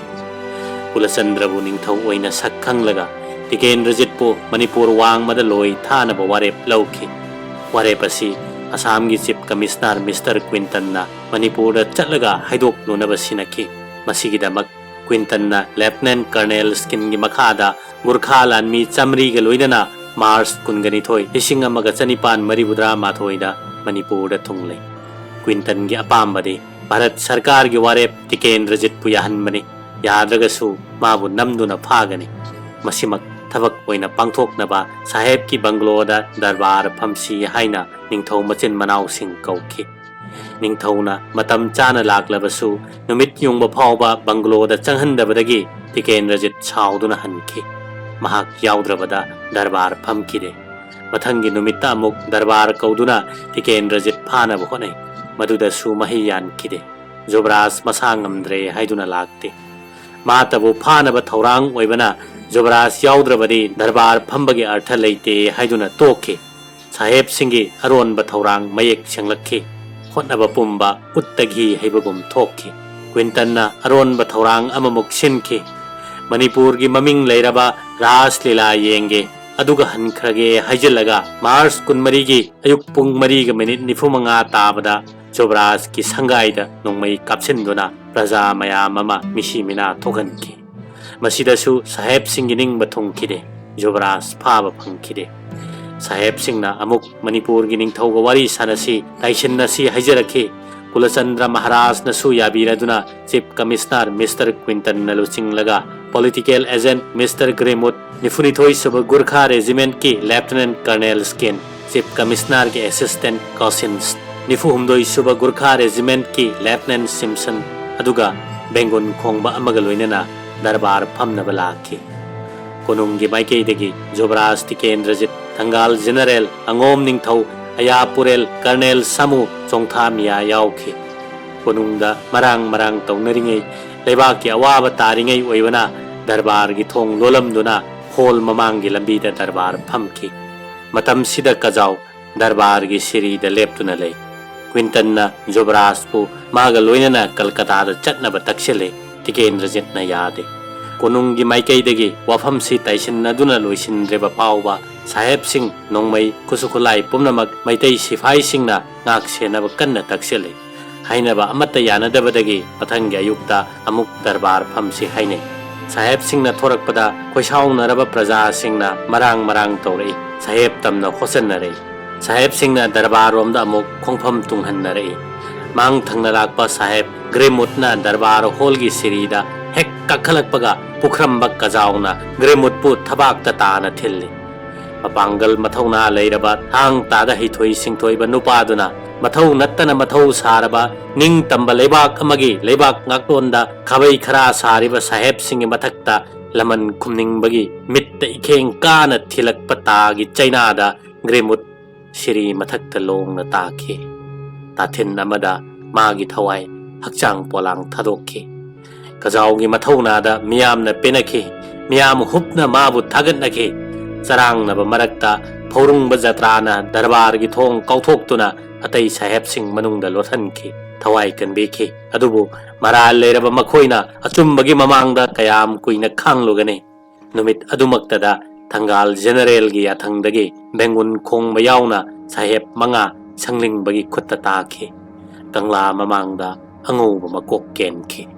ꯀꯨꯂꯆꯟꯗ꯭ꯔꯕꯨ ꯅꯤꯡꯊꯧ ꯑꯣꯏꯅ ꯁꯛ ꯈꯪꯂꯒ ꯇꯤꯀꯦꯟꯗ꯭ꯔꯖꯤꯠꯄꯨ ꯃꯅꯤꯄꯨꯔ ꯋꯥꯡꯃꯗ ꯂꯣꯏ ꯊꯥꯅꯕ ꯋꯥꯔꯦꯞ ꯂꯧꯈꯤ꯫ ꯋꯥꯔꯦꯞ ꯑꯁꯤ ꯑꯁꯥꯝꯒꯤ Chief Commissioner Mister Quintonꯅ ꯃꯅꯤꯄꯨꯔꯗ ꯆꯠꯂꯒ ꯍꯥꯏꯗꯣꯛꯂꯨꯅꯕ ꯁꯤꯟꯅꯈꯤ꯫ ꯃꯁꯤꯒꯤꯗꯃꯛ ꯀ꯭ꯋꯤꯟꯇꯟꯅ Lieutenant Colonel Skinꯒꯤ ꯃꯈꯥꯗ ꯒꯨꯔꯈꯥ ꯂꯥꯟꯃꯤ ꯆꯥꯃꯔꯤꯒ ꯂꯣꯏꯅꯅ March ꯀꯨꯟꯒ ꯅꯤꯊꯣꯏ, ꯂꯤꯁꯤꯡ ꯑꯃꯒ ꯆꯅꯤꯄꯥꯟ ꯃꯔꯤꯐꯨꯇꯔꯥ ꯃꯥꯊꯣꯏꯗ ꯃꯅꯤꯄꯨꯔꯗ ꯊꯨꯡꯂꯦ꯫ ꯀ꯭ꯋꯤꯟꯇꯟꯒꯤ ꯑꯄꯥꯝꯕꯗꯤ ꯚꯥꯔꯠ ꯁꯔꯀꯥꯔꯒꯤ ꯋꯥꯔꯦꯞ ꯇꯤꯀꯦꯟꯗ꯭ꯔꯖꯤꯠꯄꯨ ꯌꯥꯍꯟꯕꯅꯤ꯫ ꯌꯥꯗ꯭ꯔꯒꯁꯨ ꯃꯥꯕꯨ ꯅꯝꯗꯨꯅ ꯐꯥꯒꯅꯤ꯫ ꯃꯁꯤꯃꯛ ꯊꯕꯛ ꯑꯣꯏꯅ ꯄꯥꯡꯊꯣꯛꯅꯕ ꯁꯥꯍꯦꯕꯀꯤ ꯕꯪꯒꯂꯣꯗ ꯗꯔꯕꯥꯔ ꯐꯝꯁꯤ ꯍꯥꯏꯅ ꯅꯤꯡꯊꯧ ꯃꯆꯤꯟ ꯃꯅꯥꯎꯁꯤꯡ ꯀꯧꯈꯤ꯫ ꯅꯤꯡꯊꯧꯅ ꯃꯇꯝ ꯆꯥꯅ ꯂꯥꯛꯂꯕꯁꯨ ꯅꯨꯃꯤꯠ ꯌꯨꯡꯕ ꯐꯥꯎꯕ ꯕꯪꯒꯂꯣꯗ ꯆꯪꯍꯟꯗꯕꯗꯒꯤ ꯇꯤꯀꯦꯟꯗ꯭ꯔꯖꯤꯠ ꯁꯥꯎꯗꯨꯅ ꯍꯟꯈꯤ꯫ ꯃꯍꯥꯛ ꯌꯥꯎꯗ꯭ꯔꯕꯗ ꯗꯔꯕꯥꯔ ꯐꯝꯈꯤꯗꯦ꯫ ꯃꯊꯪꯒꯤ ꯅꯨꯃꯤꯠꯇ ꯑꯃꯨꯛ ꯗꯔꯕꯥꯔ ꯀꯧꯗꯨꯅ ꯇꯤꯀꯦꯟꯗ꯭ꯔꯖꯤꯠ ꯐꯥꯅꯕ ꯍꯣꯠꯅꯩ꯫ ꯃꯗꯨꯗꯁꯨ ꯃꯍꯩ ꯌꯥꯟꯈꯤꯗꯦ꯫ ꯖꯨꯕꯔꯥꯖ ꯃꯁꯥ ꯉꯝꯗ꯭ꯔꯦ ꯍꯥꯏꯗꯨꯅ ꯂꯥꯛꯇꯦ꯫ ꯃꯥꯇꯕꯨ ꯐꯥꯅꯕ ꯊꯧꯔꯥꯡ ꯑꯣꯏꯕꯅ ꯖꯨꯕꯔꯥꯖ ꯌꯥꯎꯗ꯭ꯔꯕꯗꯤ ꯗꯔꯕꯥꯔ ꯐꯝꯕꯒꯤ ꯑꯔꯊ ꯂꯩꯇꯦ ꯍꯥꯏꯗꯨꯅ ꯇꯣꯛꯈꯤ꯫ ꯁꯥꯍꯦꯕꯁꯤꯡꯒꯤ ꯑꯔꯣꯟꯕ ꯊꯧꯔꯥꯡ ꯃꯌꯦꯛ ꯁꯦꯡꯂꯛꯈꯤ꯫ ꯍꯣꯠꯅꯕ ꯄꯨꯝꯕ ꯎꯠꯇꯒꯤ ꯍꯩꯕꯒꯨꯝ ꯊꯣꯛꯈꯤ꯫ ꯀ꯭ꯋꯤꯟꯇꯟꯅ ꯑꯔꯣꯟꯕ ꯊꯧꯔꯥꯡ ꯑꯃꯃꯨꯛ ꯁꯤꯟꯈꯤ꯫ ꯃꯅꯤꯄꯨꯔꯒꯤ ꯃꯃꯤꯡ ꯂꯩꯔꯕ ꯔꯥꯁ ꯂꯤꯂꯥ ꯌꯦꯡꯒꯦ, ꯑꯗꯨꯒ ꯍꯟꯈ꯭ꯔꯒꯦ ꯍꯥꯏꯖꯤꯜꯂꯒ March ꯀꯨꯟꯃꯔꯤꯒꯤ ꯑꯌꯨꯛ ꯄꯨꯡ ꯃꯔꯤꯒ ꯃꯤꯅꯤꯠ ꯅꯤꯐꯨ ꯃꯉꯥ ꯇꯥꯕꯗ ꯖꯨꯕꯔꯥꯖꯀꯤ ꯁꯪꯒꯥꯏꯗ ꯅꯣꯡꯃꯩ ꯀꯥꯞꯁꯤꯟꯗꯨꯅ ꯄ꯭ꯔꯖꯥ ꯃꯌꯥꯝ ꯑꯃ ꯃꯤꯁꯤ ꯃꯤꯅꯥ ꯊꯣꯛꯍꯟꯈꯤ꯫ ꯃꯁꯤꯗꯁꯨ ꯁꯥꯍꯦꯕꯁꯤꯡꯒꯤ ꯅꯤꯡꯕ ꯊꯨꯡꯈꯤꯗꯦ꯫ ꯖꯨꯕꯔꯥꯖ ꯐꯥꯕ ꯐꯪꯈꯤꯗꯦ꯫ ꯁꯥꯍꯦꯕꯁꯤꯡꯅ ꯑꯃꯨꯛ ꯃꯅꯤꯄꯨꯔꯒꯤ ꯅꯤꯡꯊꯧꯒ ꯋꯥꯔꯤ ꯁꯥꯟꯅꯁꯤ, ꯇꯥꯏꯁꯤꯟꯅꯁꯤ ꯍꯥꯏꯖꯔꯛꯈꯤ꯫ ꯀꯨꯂꯆꯟꯗ꯭ꯔ ꯃꯍꯥꯔꯥꯖꯅꯁꯨ ꯌꯥꯕꯤꯔꯗꯨꯅ Chief Commissioner Mister ꯀ꯭ꯋꯤꯟꯇꯟꯅ ꯂꯨꯆꯤꯡꯂꯒ Political Agent Mister Greenwood, ꯅꯤꯐꯨꯅꯤꯊꯣꯏ ꯁꯨꯕ ꯒꯨꯔꯈꯥ Regiment ꯀꯤ Lieutenant Colonel Skene, Chief Commissioner ꯒꯤ Assistant Cousins, ꯅꯤꯐꯨꯍꯨꯝꯗꯣꯏ ꯁꯨꯕ ꯒꯨꯔꯈꯥ Regiment ꯀꯤ Lieutenant Simpson, ꯑꯗꯨꯒ ꯕꯦꯡꯒꯨꯟ ꯈꯣꯡꯕ ꯑꯃꯒ ꯂꯣꯏꯅꯅ ꯗꯔꯕꯥꯔ ꯐꯝꯅꯕ ꯂꯥꯛꯈꯤ꯫ ꯀꯣꯅꯨꯡꯒꯤ ꯃꯥꯏꯀꯩꯗꯒꯤ ꯖꯨꯕꯔꯥꯖ ꯇꯤꯀꯦꯟꯗ꯭ꯔꯖꯤꯠ, ꯊꯪꯒꯥꯜ General ꯑꯉꯣꯝ ꯅꯤꯡꯊꯧ, ꯑꯌꯥꯄꯨꯔꯦꯜ Colonel ꯁꯥꯃꯨ, ꯆꯣꯡꯊꯥ ꯃꯤꯌꯥ ꯌꯥꯎꯈꯤ꯫ ꯀꯣꯅꯨꯡꯗ ꯃꯔꯥꯡ ꯃꯔꯥꯡ ꯇꯧꯅꯔꯤꯉꯩ, ꯂꯩꯕꯥꯛꯀꯤ ꯑꯋꯥꯕ ꯇꯥꯔꯤꯉꯩ ꯑꯣꯏꯕꯅ ꯗꯔꯕꯥꯔꯒꯤ ꯊꯣꯡ ꯂꯣꯜꯂꯝꯗꯨꯅ hall ꯃꯃꯥꯡꯒꯤ ꯂꯝꯕꯤꯗ ꯗꯔꯕꯥꯔ ꯐꯝꯈꯤ꯫ ꯃꯇꯝꯁꯤꯗ ꯀꯖꯥꯎ ꯗꯔꯕꯥꯔꯒꯤ ꯁꯤꯔꯤꯗ ꯂꯦꯞꯇꯨꯅ ꯂꯩ꯫ ꯀ꯭ꯋꯤꯟꯇꯟꯅ ꯖꯨꯕꯔꯥꯖꯄꯨ ꯃꯥꯒ ꯂꯣꯏꯅꯅ ꯀꯜꯀꯇꯥꯗ ꯆꯠꯅꯕ ꯇꯛꯁꯤꯜꯂꯤ꯫ ꯇꯤꯀꯦꯟꯗ꯭ꯔꯖꯤꯠꯅ ꯌꯥꯗꯦ꯫ ꯀꯣꯅꯨꯡꯒꯤ ꯃꯥꯏꯀꯩꯗꯒꯤ ꯋꯥꯐꯝꯁꯤ ꯇꯥꯏꯁꯤꯟꯅꯗꯨꯅ ꯂꯣꯏꯁꯤꯟꯗ꯭ꯔꯤꯕ ꯐꯥꯎꯕ ꯁꯥꯍꯦꯕꯁꯤꯡ, ꯅꯣꯡꯃꯩ, ꯈꯨꯠꯁꯨ ꯈꯨꯠꯂꯥꯏ ꯄꯨꯝꯅꯃꯛ ꯃꯩꯇꯩ ꯁꯤꯐꯥꯏꯁꯤꯡꯅ ꯉꯥꯛ ꯁꯦꯟꯅꯕ ꯀꯟꯅ ꯇꯛꯁꯤꯜꯂꯤ꯫ ꯍꯥꯏꯅꯕ ꯑꯃꯠꯇ ꯌꯥꯅꯗꯕꯗꯒꯤ ꯃꯊꯪꯒꯤ ꯑꯌꯨꯛꯇ ꯑꯃꯨꯛ ꯗꯔꯕꯥꯔ ꯐꯝꯁꯤ ꯍꯥꯏꯅꯩ꯫ ꯁꯥꯍꯦꯕꯁꯤꯡꯅ ꯊꯣꯔꯛꯄꯗ ꯈꯣꯏꯁꯥꯎꯅꯔꯕ ꯄ꯭ꯔꯖꯥꯁꯤꯡꯅ ꯃꯔꯥꯡ ꯃꯔꯥꯡ ꯇꯧꯔꯛꯏ꯫ ꯁꯥꯍꯦꯕ ꯇꯝꯅ ꯍꯣꯠꯆꯟꯅꯔꯛꯏ꯫ ꯁꯥꯍꯦꯕꯁꯤꯡꯅ ꯗꯔꯕꯥꯔꯔꯣꯝꯗ ꯑꯃꯨꯛ ꯈꯣꯡꯐꯝ ꯇꯨꯡꯍꯟꯅꯔꯛꯏ꯫ ꯃꯥꯡ ꯊꯪꯅ ꯂꯥꯛꯄ ꯁꯥꯍꯦꯕ ꯒ꯭ꯔꯦꯃꯨꯠꯅ ꯗꯔꯕꯥꯔ hallꯒꯤ ꯁꯤꯔꯤꯗ ꯍꯦꯛ ꯀꯥꯈꯠꯂꯛꯄꯒ ꯄꯨꯈ꯭ꯔꯝꯕ ꯀꯖꯥꯎꯅ ꯒ꯭ꯔꯦꯃꯨꯠꯄꯨ ꯊꯕꯥꯛꯇ ꯇꯥꯅ ꯊꯤꯜꯂꯤ꯫ ꯃꯄꯥꯡꯒꯜ ꯃꯊꯧꯅꯥ ꯂꯩꯔꯕ, ꯊꯥꯡ ꯇꯥꯗ ꯍꯩꯊꯣꯏ ꯁꯤꯡꯊꯣꯏꯕ ꯅꯨꯄꯥꯗꯨꯅ ꯃꯊꯧ ꯅꯠꯇꯅ ꯃꯊꯧ ꯁꯥꯔꯕ, ꯅꯤꯡꯇꯝꯕ ꯂꯩꯕꯥꯛ ꯑꯃꯒꯤ ꯂꯩꯕꯥꯛ ꯉꯥꯛꯂꯣꯟꯗ ꯈꯥꯕꯩ ꯈꯔꯥ ꯁꯥꯔꯤꯕ ꯁꯥꯍꯦꯕꯁꯤꯡꯒꯤ ꯃꯊꯛꯇ ꯂꯃꯟ ꯈꯨꯝꯅꯤꯡꯕꯒꯤ ꯃꯤꯠꯇ ꯏꯈꯦꯡ ꯀꯥꯅ ꯊꯤꯜꯂꯛꯄ ꯇꯥꯒꯤ ꯆꯩꯅꯥꯗ ꯒ꯭ꯔꯦꯃꯨꯠ ꯁꯤꯔꯤ ꯃꯊꯛꯇ ꯂꯣꯡꯅ ꯇꯥꯈꯤ꯫ ꯇꯥꯊꯤꯟ ꯑꯃꯗ ꯃꯥꯒꯤ ꯊꯋꯥꯏ ꯍꯛꯆꯥꯡ ꯄꯣꯂꯥꯡ ꯊꯥꯗꯣꯛꯈꯤ꯫ ꯀꯖꯥꯎꯒꯤ ꯃꯊꯧꯅꯥꯗ ꯃꯤꯌꯥꯝꯅ ꯄꯦꯅꯈꯤ꯫ ꯃꯤꯌꯥꯝ ꯍꯨꯞꯅ ꯃꯥꯕꯨ ꯊꯥꯒꯠꯅꯈꯤ꯫ ꯆꯔꯥꯡꯅꯕ ꯃꯔꯛꯇ ꯐꯧꯔꯨꯡꯕ ꯖꯇ꯭ꯔꯥꯅ ꯗꯔꯕꯥꯔꯒꯤ ꯊꯣꯡ ꯀꯥꯎꯊꯣꯛꯇꯨꯅ ꯑꯇꯩ ꯁꯥꯍꯦꯕꯁꯤꯡ ꯃꯅꯨꯡꯗ ꯂꯣꯠꯍꯟꯈꯤ꯫ ꯊꯋꯥꯏ ꯀꯟꯕꯤꯈꯤ꯫ ꯑꯗꯨꯕꯨ ꯃꯔꯥꯜ ꯂꯩꯔꯕ ꯃꯈꯣꯏꯅ ꯑꯆꯨꯝꯕꯒꯤ ꯃꯃꯥꯡꯗ ꯀꯌꯥꯝ ꯀꯨꯏꯅ ꯈꯥꯡꯂꯨꯒꯅꯤ? ꯅꯨꯃꯤꯠ ꯑꯗꯨꯃꯛꯇꯗ ꯊꯪꯒꯥꯜ ꯖꯦꯅꯔꯦꯜꯒꯤ ꯌꯥꯊꯪꯗꯒꯤ ꯕꯦꯡꯒꯨꯟ ꯈꯣꯡꯕ ꯌꯥꯎꯅ ꯁꯥꯍꯦꯕ ꯃꯉꯥ ꯁꯪꯂꯤꯡꯕꯒꯤ ꯈꯨꯠꯇ ꯇꯥꯈꯤ꯫ ꯀꯪꯂꯥ ꯃꯃꯥꯡꯗ ꯑꯉꯧꯕ ꯃꯀꯣꯛ ꯀꯦꯟꯈꯤ꯫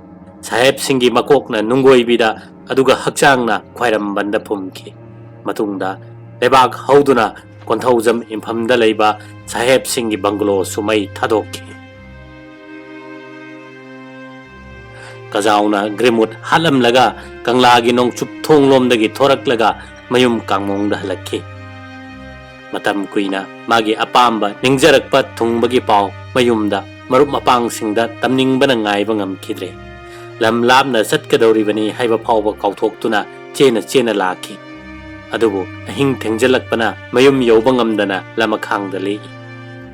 ꯁꯥꯍꯦꯕꯁꯤꯡꯒꯤ ꯃꯀꯣꯛꯅ ꯅꯨꯡꯒꯣꯏꯕꯤꯗ, ꯑꯗꯨꯒ ꯍꯛꯆꯥꯡꯅ ꯈ꯭ꯋꯥꯏꯔꯝꯕꯟꯗ ꯐꯨꯝꯈꯤ꯫ ꯃꯇꯨꯡꯗ ꯂꯩꯕꯥꯛ ꯍꯧꯗꯨꯅ ꯀꯣꯟꯊꯧꯖꯝ ꯏꯝꯐꯝꯗ ꯂꯩꯕ ꯁꯥꯍꯦꯕꯁꯤꯡꯒꯤ ꯕꯪꯒꯂꯣꯁꯨ ꯃꯩ ꯊꯥꯗꯣꯛꯈꯤ꯫ ꯀꯖꯥꯎꯅ ꯒ꯭ꯔꯦꯃꯨꯠ ꯍꯥꯠꯂꯝꯂꯒ ꯀꯪꯂꯥꯒꯤ ꯅꯣꯡꯆꯨꯞ ꯊꯣꯡꯂꯣꯝꯗꯒꯤ ꯊꯣꯔꯛꯂꯒ ꯃꯌꯨꯝ ꯀꯥꯡꯃꯣꯡꯗ ꯍꯜꯂꯛꯈꯤ꯫ ꯃꯇꯝ ꯀꯨꯏꯅ ꯃꯥꯒꯤ ꯑꯄꯥꯝꯕ ꯅꯤꯡꯖꯔꯛꯄ ꯊꯨꯡꯕꯒꯤ ꯄꯥꯎ ꯃꯌꯨꯝꯗ ꯃꯔꯨꯞ ꯃꯄꯥꯡꯁꯤꯡꯗ ꯇꯝꯅꯤꯡꯕꯅ ꯉꯥꯏꯕ ꯉꯝꯈꯤꯗ꯭ꯔꯦ꯫ ꯂꯝ ꯂꯥꯞꯅ ꯆꯠꯀꯗꯧꯔꯤꯕꯅꯤ ꯍꯥꯏꯕ ꯐꯥꯎꯕ ꯀꯥꯎꯊꯣꯛꯇꯨꯅ ꯆꯦꯅ ꯆꯦꯅ ꯂꯥꯛꯈꯤ꯫ ꯑꯗꯨꯕꯨ ꯑꯍꯤꯡ ꯊꯦꯡꯖꯤꯜꯂꯛꯄꯅ ꯃꯌꯨꯝ ꯌꯧꯕ ꯉꯝꯗꯅ ꯂꯃꯈꯥꯡꯗ ꯂꯦꯛꯏ꯫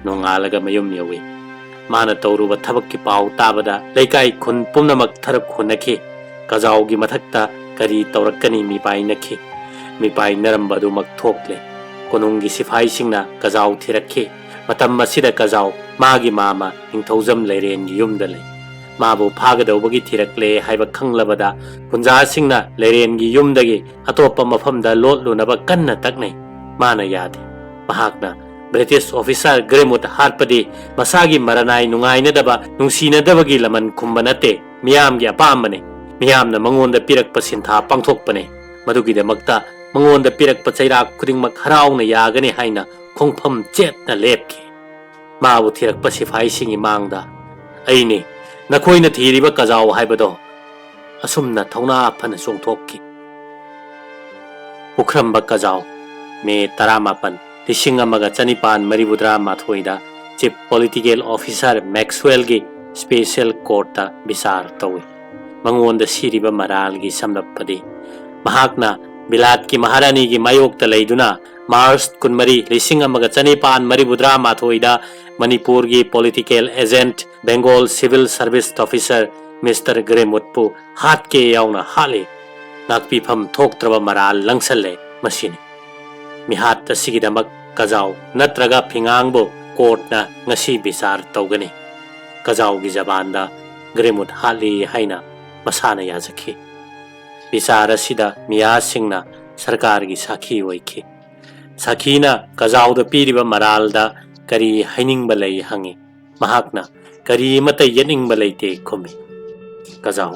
ꯅꯣꯡꯉꯥꯜꯂꯒ ꯃꯌꯨꯝ ꯌꯧꯏ꯫ ꯃꯥꯅ ꯇꯧꯔꯨꯕ ꯊꯕꯛꯀꯤ ꯄꯥꯎ ꯇꯥꯕꯗ ꯂꯩꯀꯥꯏ ꯈꯨꯟ ꯄꯨꯝꯅꯃꯛ ꯊꯔꯛ ꯍꯨꯟꯅꯈꯤ꯫ ꯀꯖꯥꯎꯒꯤ ꯃꯊꯛꯇ ꯀꯔꯤ ꯇꯧꯔꯛꯀꯅꯤ ꯃꯤꯄꯥꯏꯅꯈꯤ꯫ ꯃꯤꯄꯥꯏꯅꯔꯝꯕ ꯑꯗꯨꯃꯛ ꯊꯣꯛꯂꯦ꯫ ꯀꯣꯅꯨꯡꯒꯤ ꯁꯤꯐꯥꯏꯁꯤꯡꯅ ꯀꯖꯥꯎ ꯊꯤꯔꯛꯈꯤ꯫ ꯃꯇꯝ ꯑꯁꯤꯗ ꯀꯖꯥꯎ ꯃꯥꯒꯤ ꯃꯥꯃ ꯅꯤꯡꯊꯧꯖꯝ ꯂꯩꯔꯦꯟꯒꯤ ꯌꯨꯝꯗ ꯂꯩ꯫ ꯃꯥꯕꯨ ꯐꯥꯒꯗꯧꯕꯒꯤ ꯊꯤꯔꯛꯂꯦ ꯍꯥꯏꯕ ꯈꯪꯂꯕꯗ ꯒꯨꯟꯖꯥꯁꯤꯡꯅ ꯂꯩꯔꯦꯟꯒꯤ ꯌꯨꯝꯗꯒꯤ ꯑꯇꯣꯞꯄ ꯃꯐꯝꯗ ꯂꯣꯠꯂꯨꯅꯕ ꯀꯟꯅ ꯇꯛꯅꯩ꯫ ꯃꯥꯅ ꯌꯥꯗꯦ꯫ ꯃꯍꯥꯛꯅ ꯕ꯭ꯔꯤꯇꯤꯁ ꯑꯣꯐꯤꯁꯥꯔ ꯒ꯭ꯔꯦꯃꯨꯠ ꯍꯥꯠꯄꯗꯤ ꯃꯁꯥꯒꯤ ꯃꯔꯅꯥꯏ ꯅꯨꯡꯉꯥꯏꯅꯗꯕ, ꯅꯨꯡꯁꯤꯅꯗꯕꯒꯤ ꯂꯃꯟ ꯈꯨꯝꯕ ꯅꯠꯇꯦ, ꯃꯤꯌꯥꯝꯒꯤ ꯑꯄꯥꯝꯕꯅꯤ꯫ ꯃꯤꯌꯥꯝꯅ ꯃꯉꯣꯟꯗ ꯄꯤꯔꯛꯄ ꯁꯤꯟꯊꯥ ꯄꯥꯡꯊꯣꯛꯄꯅꯤ꯫ ꯃꯗꯨꯒꯤꯗꯃꯛꯇ ꯃꯉꯣꯟꯗ ꯄꯤꯔꯛꯄ ꯆꯩꯔꯥꯛ ꯈꯨꯗꯤꯡꯃꯛ ꯍꯔꯥꯎꯅ ꯌꯥꯒꯅꯤ ꯍꯥꯏꯅ ꯈꯣꯡꯐꯝ ꯆꯦꯠꯅ ꯂꯦꯞꯈꯤ꯫ ꯃꯥꯕꯨ ꯊꯤꯔꯛꯄ ꯁꯤꯐꯥꯏꯁꯤꯡꯒꯤ ꯃꯥꯡꯗ, "ꯑꯩꯅꯤ, ꯅꯈꯣꯏꯅ ꯊꯤꯔꯤꯕ ꯀꯖꯥꯎ ꯍꯥꯏꯕꯗꯣ꯫" ꯑꯁꯨꯝꯅ ꯊꯧꯅꯥ ꯐꯅ ꯆꯣꯡꯊꯣꯛꯈꯤ꯫ ꯄꯨꯈ꯭ꯔꯝꯕ ꯀꯖꯥꯎ, ꯃꯦ ꯇꯔꯥꯃꯥꯄꯟ, ꯂꯤꯁꯤꯡ ꯑꯃꯒ ꯆꯅꯤꯄꯥꯟ ꯃꯔꯤꯐꯨꯇꯔꯥ ꯃꯥꯊꯣꯏꯗ ꯆꯤꯐ ꯄꯣꯂꯤꯇꯤꯀꯦꯜ ꯑꯣꯐꯤꯁꯥꯔ ꯃꯦꯛꯁꯋꯦꯜꯒꯤ ꯁ꯭ꯄꯦꯁꯦꯜ ꯀꯣꯔꯠꯇ ꯕꯤꯆꯥꯔ ꯇꯧꯏ꯫ ꯃꯉꯣꯟꯗ ꯁꯤꯔꯤꯕ ꯃꯔꯥꯜꯒꯤ ꯁꯝꯂꯞꯄꯗꯤ, ꯃꯍꯥꯛꯅ ꯕꯤꯂꯥꯠꯀꯤ ꯃꯍꯥꯔꯥꯅꯤꯒꯤ ꯃꯥꯌꯣꯛꯇ ꯂꯩꯗꯨꯅ ꯃꯥꯔꯆ ꯀꯨꯟꯃꯔꯤ, ꯂꯤꯁꯤꯡ ꯑꯃꯒ ꯆꯅꯤꯄꯥꯟ ꯃꯔꯤꯐꯨꯇꯔꯥ ꯃꯥꯊꯣꯏꯗ ꯃꯅꯤꯄꯨꯔꯒꯤ political agent, Bengal civil service officer mister ꯒ꯭ꯔꯦꯃꯨꯠꯄꯨ ꯍꯥꯠꯀꯦ ꯌꯥꯎꯅ ꯍꯥꯠꯂꯤ꯫ ꯉꯥꯛꯄꯤꯐꯝ ꯊꯣꯛꯇ꯭ꯔꯕ ꯃꯔꯥꯜ ꯂꯪꯁꯜꯂꯦ ꯃꯁꯤꯅꯤ꯫ ꯃꯤꯍꯥꯠ ꯑꯁꯤꯒꯤꯗꯃꯛ ꯀꯖꯥꯎ ꯅꯠꯇ꯭ꯔꯒ ꯐꯤꯉꯥꯡꯕꯨ ꯀꯣꯔꯠꯅ ꯉꯁꯤ ꯕꯤꯆꯥꯔ ꯇꯧꯒꯅꯤ꯫ ꯀꯖꯥꯎꯒꯤ ꯖꯕꯥꯟꯗ ꯒ꯭ꯔꯦꯃꯨꯠ ꯍꯥꯠꯂꯤ ꯍꯥꯏꯅ ꯃꯁꯥꯅ ꯌꯥꯖꯈꯤ꯫ ꯕꯤꯆꯥꯔ ꯑꯁꯤꯗ ꯃꯤꯌꯥꯁꯤꯡꯅ ꯁꯔꯀꯥꯔꯒꯤ ꯁꯥꯈꯤ ꯑꯣꯏꯈꯤ꯫ ꯁꯥꯈꯤꯅ ꯀꯖꯥꯎꯗ ꯄꯤꯔꯤꯕ ꯃꯔꯥꯜꯗ ꯀꯔꯤ ꯍꯥꯏꯅꯤꯡꯕ ꯂꯩ ꯍꯪꯉꯤ꯫ ꯃꯍꯥꯛꯅ ꯀꯔꯤ ꯑꯃꯠꯇ ꯌꯦꯠꯅꯤꯡꯕ ꯂꯩꯇꯦ ꯈꯨꯝꯃꯤ꯫ ꯀꯖꯥꯎ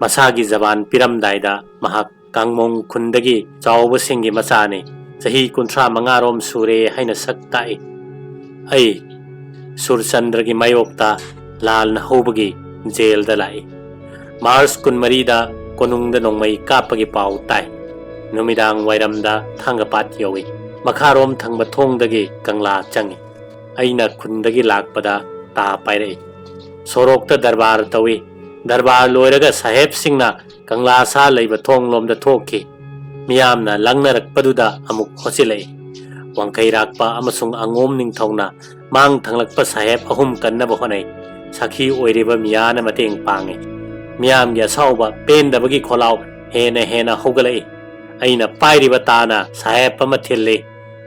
ꯃꯁꯥꯒꯤ ꯖꯕꯥꯟ ꯄꯤꯔꯝꯗꯥꯏꯗ ꯃꯍꯥꯛ ꯀꯥꯡꯃꯣꯡ ꯈꯨꯟꯗꯒꯤ ꯆꯥꯎꯕꯁꯤꯡꯒꯤ ꯃꯆꯥꯅꯤ, ꯆꯍꯤ ꯀꯨꯟꯊ꯭ꯔꯥ ꯃꯉꯥꯔꯣꯝ ꯁꯨꯔꯦ ꯍꯥꯏꯅ ꯁꯛ ꯇꯥꯛꯏ꯫ ꯑꯩ ꯁꯨꯔꯆꯟꯗ꯭ꯔꯒꯤ ꯃꯥꯌꯣꯛꯇ ꯂꯥꯜꯅ ꯍꯧꯕꯒꯤ ꯖꯦꯜꯗ ꯂꯥꯛꯏ꯫ ꯃꯥꯔꯆ ꯀꯨꯟꯃꯔꯤꯗ ꯀꯣꯅꯨꯡꯗ ꯅꯣꯡꯃꯩ ꯀꯥꯞꯄꯒꯤ ꯄꯥꯎ ꯇꯥꯏ꯫ ꯅꯨꯃꯤꯗꯥꯡ ꯋꯥꯏꯔꯝꯗ ꯊꯥꯡꯒꯄꯥꯠ ꯌꯧꯏ꯫ ꯃꯈꯥꯔꯣꯝ ꯊꯪꯕ ꯊꯣꯡꯗꯒꯤ ꯀꯪꯂꯥ ꯆꯪꯏ꯫ ꯑꯩꯅ ꯈꯨꯟꯗꯒꯤ ꯂꯥꯛꯄꯗ ꯇꯥ ꯄꯥꯏꯔꯛꯏ꯫ ꯁꯣꯔꯣꯛꯇ ꯗꯔꯕꯥꯔ ꯇꯧꯏ꯫ ꯗꯔꯕꯥꯔ ꯂꯣꯏꯔꯒ ꯁꯥꯍꯦꯕꯁꯤꯡꯅ ꯀꯪꯂꯥ ꯁꯥ ꯂꯩꯕ ꯊꯣꯡꯂꯣꯝꯗ ꯊꯣꯛꯈꯤ꯫ ꯃꯤꯌꯥꯝꯅ ꯂꯪꯅꯔꯛꯄꯗꯨꯗ ꯑꯃꯨꯛ ꯍꯣꯆꯤꯜꯂꯛꯏ꯫ ꯋꯥꯡꯈꯩꯔꯥꯛꯄ ꯑꯃꯁꯨꯡ ꯑꯉꯣꯝ ꯅꯤꯡꯊꯧꯅ ꯃꯥꯡ ꯊꯪꯂꯛꯄ ꯁꯥꯍꯦꯕ ꯑꯍꯨꯝ ꯀꯟꯅꯕ ꯍꯣꯠꯅꯩ꯫ ꯁꯥꯈꯤ ꯑꯣꯏꯔꯤꯕ ꯃꯤꯌꯥꯅ ꯃꯇꯦꯡ ꯄꯥꯡꯏ꯫ ꯃꯤꯌꯥꯝꯒꯤ ꯑꯁꯥꯎꯕ ꯄꯦꯟꯗꯕꯒꯤ ꯈꯣꯜꯂꯥꯎ ꯍꯦꯟꯅ ꯍꯦꯟꯅ ꯍꯧꯒꯠꯂꯛꯏ꯫ ꯑꯩꯅ ꯄꯥꯏꯔꯤꯕ ꯇꯥꯅ ꯁꯥꯍꯦꯕ ꯑꯃ ꯊꯤꯜꯂꯤ꯫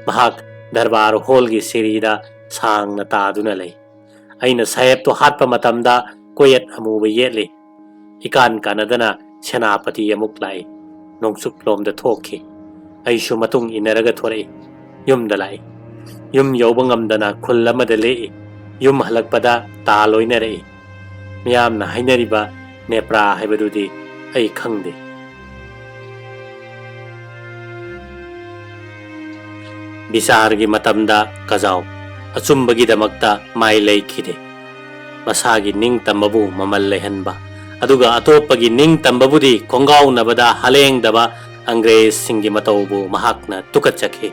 ꯃꯍꯥꯛ ꯗꯔꯕꯥꯔ ꯍꯣꯜꯒꯤ ꯁꯤꯔꯤꯗ ꯁꯥꯡꯅ ꯇꯥꯗꯨꯅ ꯂꯩ꯫ ꯑꯩꯅ ꯁꯥꯍꯦꯕꯇꯨ ꯍꯥꯠꯄ ꯃꯇꯝꯗ ꯀꯣꯌꯦꯠ ꯑꯃꯨꯕ ꯌꯦꯠꯂꯤ꯫ ꯏꯀꯥꯟ ꯀꯥꯟꯅꯗꯅ ꯁꯦꯅꯥꯄꯇꯤ ꯑꯃꯨꯛ ꯂꯥꯛꯏ꯫ ꯅꯣꯡꯆꯨꯞꯂꯣꯝꯗ ꯊꯣꯛꯈꯤ꯫ ꯑꯩꯁꯨ ꯃꯇꯨꯡ ꯏꯟꯅꯔꯒ ꯊꯣꯔꯛꯏ꯫ ꯌꯨꯝꯗ ꯂꯥꯛꯏ꯫ ꯌꯨꯝ ꯌꯧꯕ ꯉꯝꯗꯅ ꯈꯨꯜ ꯑꯃꯗ ꯂꯦꯛꯏ꯫ ꯌꯨꯝ ꯍꯜꯂꯛꯄꯗ ꯇꯥ ꯂꯣꯏꯅꯔꯛꯏ꯫ ꯃꯤꯌꯥꯝꯅ ꯍꯥꯏꯅꯔꯤꯕ ꯅꯦꯄ꯭ꯔꯥ ꯍꯥꯏꯕꯗꯨꯗꯤ ꯑꯩ ꯈꯪꯗꯦ꯫ ꯕꯤꯆꯥꯔꯒꯤ ꯃꯇꯝꯗ ꯀꯖꯥꯎ ꯑꯆꯨꯝꯕꯒꯤꯗꯃꯛꯇ ꯃꯥꯏ ꯂꯩꯈꯤꯗꯦ꯫ ꯃꯁꯥꯒꯤ ꯅꯤꯡꯇꯝꯕꯕꯨ ꯃꯃꯜ ꯂꯩꯍꯟꯕ, ꯑꯗꯨꯒ ꯑꯇꯣꯞꯄꯒꯤ ꯅꯤꯡꯇꯝꯕꯕꯨꯗꯤ ꯈꯣꯡꯒꯥꯎꯅꯕꯗ ꯍꯂꯦꯡꯗꯕ ꯑꯪꯒ꯭ꯔꯦꯖꯁꯤꯡꯒꯤ ꯃꯇꯧꯕꯨ ꯃꯍꯥꯛꯅ ꯇꯨꯀꯠꯆꯈꯤ꯫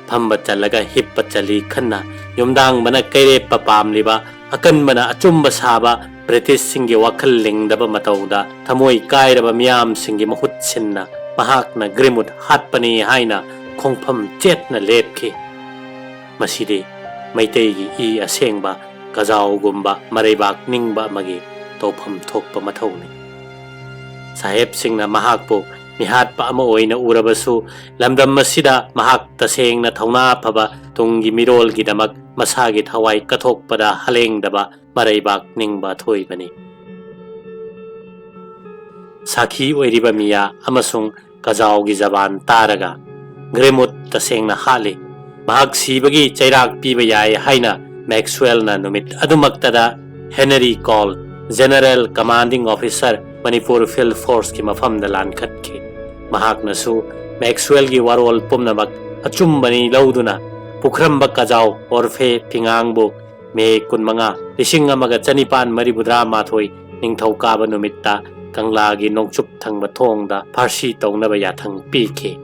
ꯐꯝꯕ ꯆꯜꯂꯒ ꯍꯤꯞꯄ ꯆꯜꯂꯤ ꯈꯟꯅ, ꯌꯨꯝꯗꯥꯡꯕꯅ ꯀꯩꯔꯦꯞꯄ ꯄꯥꯝꯂꯤꯕ, ꯑꯀꯟꯕꯅ ꯑꯆꯨꯝꯕ ꯁꯥꯕ ꯕ꯭ꯔꯤꯇꯤꯁꯁꯤꯡꯒꯤ ꯋꯥꯈꯜ ꯂꯤꯡꯗꯕ ꯃꯇꯧꯗ ꯊꯃꯣꯏ ꯀꯥꯏꯔꯕ ꯃꯤꯌꯥꯝꯁꯤꯡꯒꯤ ꯃꯍꯨꯠ ꯁꯤꯟꯅ ꯃꯍꯥꯛꯅ ꯒ꯭ꯔꯤꯃꯨꯠ ꯍꯥꯠꯄꯅꯤ ꯍꯥꯏꯅ ꯈꯣꯡꯐꯝ ꯆꯦꯠꯅ ꯂꯦꯞꯈꯤ꯫ ꯃꯁꯤꯗꯤ ꯃꯩꯇꯩꯒꯤ ꯏ ꯑꯁꯦꯡꯕ ꯀꯖꯥꯎꯒꯨꯝꯕ ꯃꯔꯩꯕꯥꯛ ꯅꯤꯡꯕ ꯑꯃꯒꯤ ꯇꯧꯐꯝ ꯊꯣꯛꯄ ꯃꯊꯧꯅꯤ꯫ ꯁꯥꯍꯦꯕꯁꯤꯡꯅ ꯃꯍꯥꯛꯄꯨ ꯃꯤꯍꯥꯠꯄ ꯑꯃ ꯑꯣꯏꯅ ꯎꯔꯕꯁꯨ, ꯂꯝꯗꯝ ꯑꯁꯤꯗ ꯃꯍꯥꯛ ꯇꯁꯦꯡꯅ ꯊꯧꯅꯥ ꯐꯕ ꯇꯨꯡꯒꯤ ꯃꯤꯔꯣꯜꯒꯤꯗꯃꯛ ꯃꯁꯥꯒꯤ ꯊꯋꯥꯏ ꯀꯠꯊꯣꯛꯄꯗ ꯍꯂꯦꯡꯗꯕ ꯃꯔꯩꯕꯥꯛ ꯅꯤꯡꯕ ꯊꯣꯏꯕꯅꯤ꯫ ꯁꯥꯈꯤ ꯑꯣꯏꯔꯤꯕ ꯃꯤꯌꯥ ꯑꯃꯁꯨꯡ ꯀꯖꯥꯎꯒꯤ ꯖꯕꯥꯟ ꯇꯥꯔꯒ ꯒ꯭ꯔꯦꯃꯨꯠ ꯇꯁꯦꯡꯅ ꯍꯥꯠꯂꯤ꯫ ꯃꯍꯥꯛ ꯁꯤꯕꯒꯤ ꯆꯩꯔꯥꯛ ꯄꯤꯕ ꯌꯥꯏ ꯍꯥꯏꯅ ꯃꯦꯛꯁꯋꯦꯜꯅ ꯅꯨꯃꯤꯠ ꯑꯗꯨꯃꯛꯇꯗ Henry Cole, general commanding officer, Manipur field ꯐꯣꯔꯁꯀꯤ ꯃꯐꯝꯗ ꯂꯥꯟꯈꯠꯈꯤ꯫ ꯃꯍꯥꯛꯅꯁꯨ ꯃꯦꯛꯁꯋꯦꯜꯒꯤ ꯋꯥꯔꯣꯜ ꯄꯨꯝꯅꯃꯛ ꯑꯆꯨꯝꯕꯅꯤ ꯂꯧꯗꯨꯅ ꯄꯨꯈ꯭ꯔꯝꯕ ꯀꯖꯥꯎ ꯑꯣꯔꯐꯦ ꯐꯤꯉꯥꯡꯕꯨ ꯃꯦ ꯀꯨꯟꯃꯉꯥ, ꯂꯤꯁꯤꯡ ꯑꯃꯒ ꯆꯅꯤꯄꯥꯟ ꯃꯔꯤꯐꯨꯇꯔꯥ ꯃꯥꯊꯣꯏ ꯅꯤꯡꯊꯧꯀꯥꯕ ꯅꯨꯃꯤꯠꯇ ꯀꯪꯂꯥꯒꯤ ꯅꯣꯡꯆꯨꯞ ꯊꯪꯕ ꯊꯣꯡꯗ ꯐꯥꯔꯁꯤ ꯇꯧꯅꯕ ꯌꯥꯊꯪ ꯄꯤꯈꯤ꯫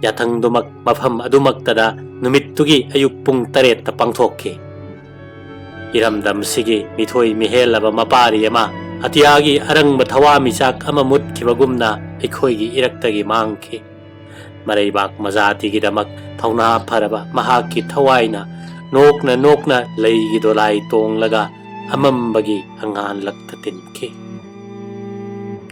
ꯌꯥꯊꯪꯗꯨꯃꯛ ꯃꯐꯝ ꯑꯗꯨꯃꯛꯇꯗ ꯅꯨꯃꯤꯠꯇꯨꯒꯤ ꯑꯌꯨꯛ ꯄꯨꯡ ꯇꯔꯦꯠꯇ ꯄꯥꯡꯊꯣꯛꯈꯤ꯫ ꯏꯔꯝꯗꯝꯁꯤꯒꯤ ꯃꯤꯊꯣꯏ ꯃꯤꯍꯦꯜꯂꯕ ꯃꯄꯥꯔꯤ ꯑꯃ ꯑꯇꯤꯌꯥꯒꯤ ꯑꯔꯪꯕ ꯊꯋꯥꯟꯃꯤꯆꯥꯛ ꯑꯃ ꯃꯨꯠꯈꯤꯕꯒꯨꯝꯅ ꯑꯩꯈꯣꯏꯒꯤ ꯏꯔꯛꯇꯒꯤ ꯃꯥꯡꯈꯤ꯫ ꯃꯔꯩꯕꯥꯛ ꯃꯖꯥꯇꯤꯒꯤꯗꯃꯛ ꯊꯧꯅꯥ ꯐꯔꯕ ꯃꯍꯥꯛꯀꯤ ꯊꯋꯥꯏꯅ ꯅꯣꯛꯅ ꯅꯣꯛꯅ ꯂꯩꯒꯤ ꯗꯣꯂꯥꯏ ꯇꯣꯡꯂꯒ ꯑꯃꯝꯕꯒꯤ ꯑꯉꯥꯟꯂꯛꯇ ꯇꯤꯟꯈꯤ꯫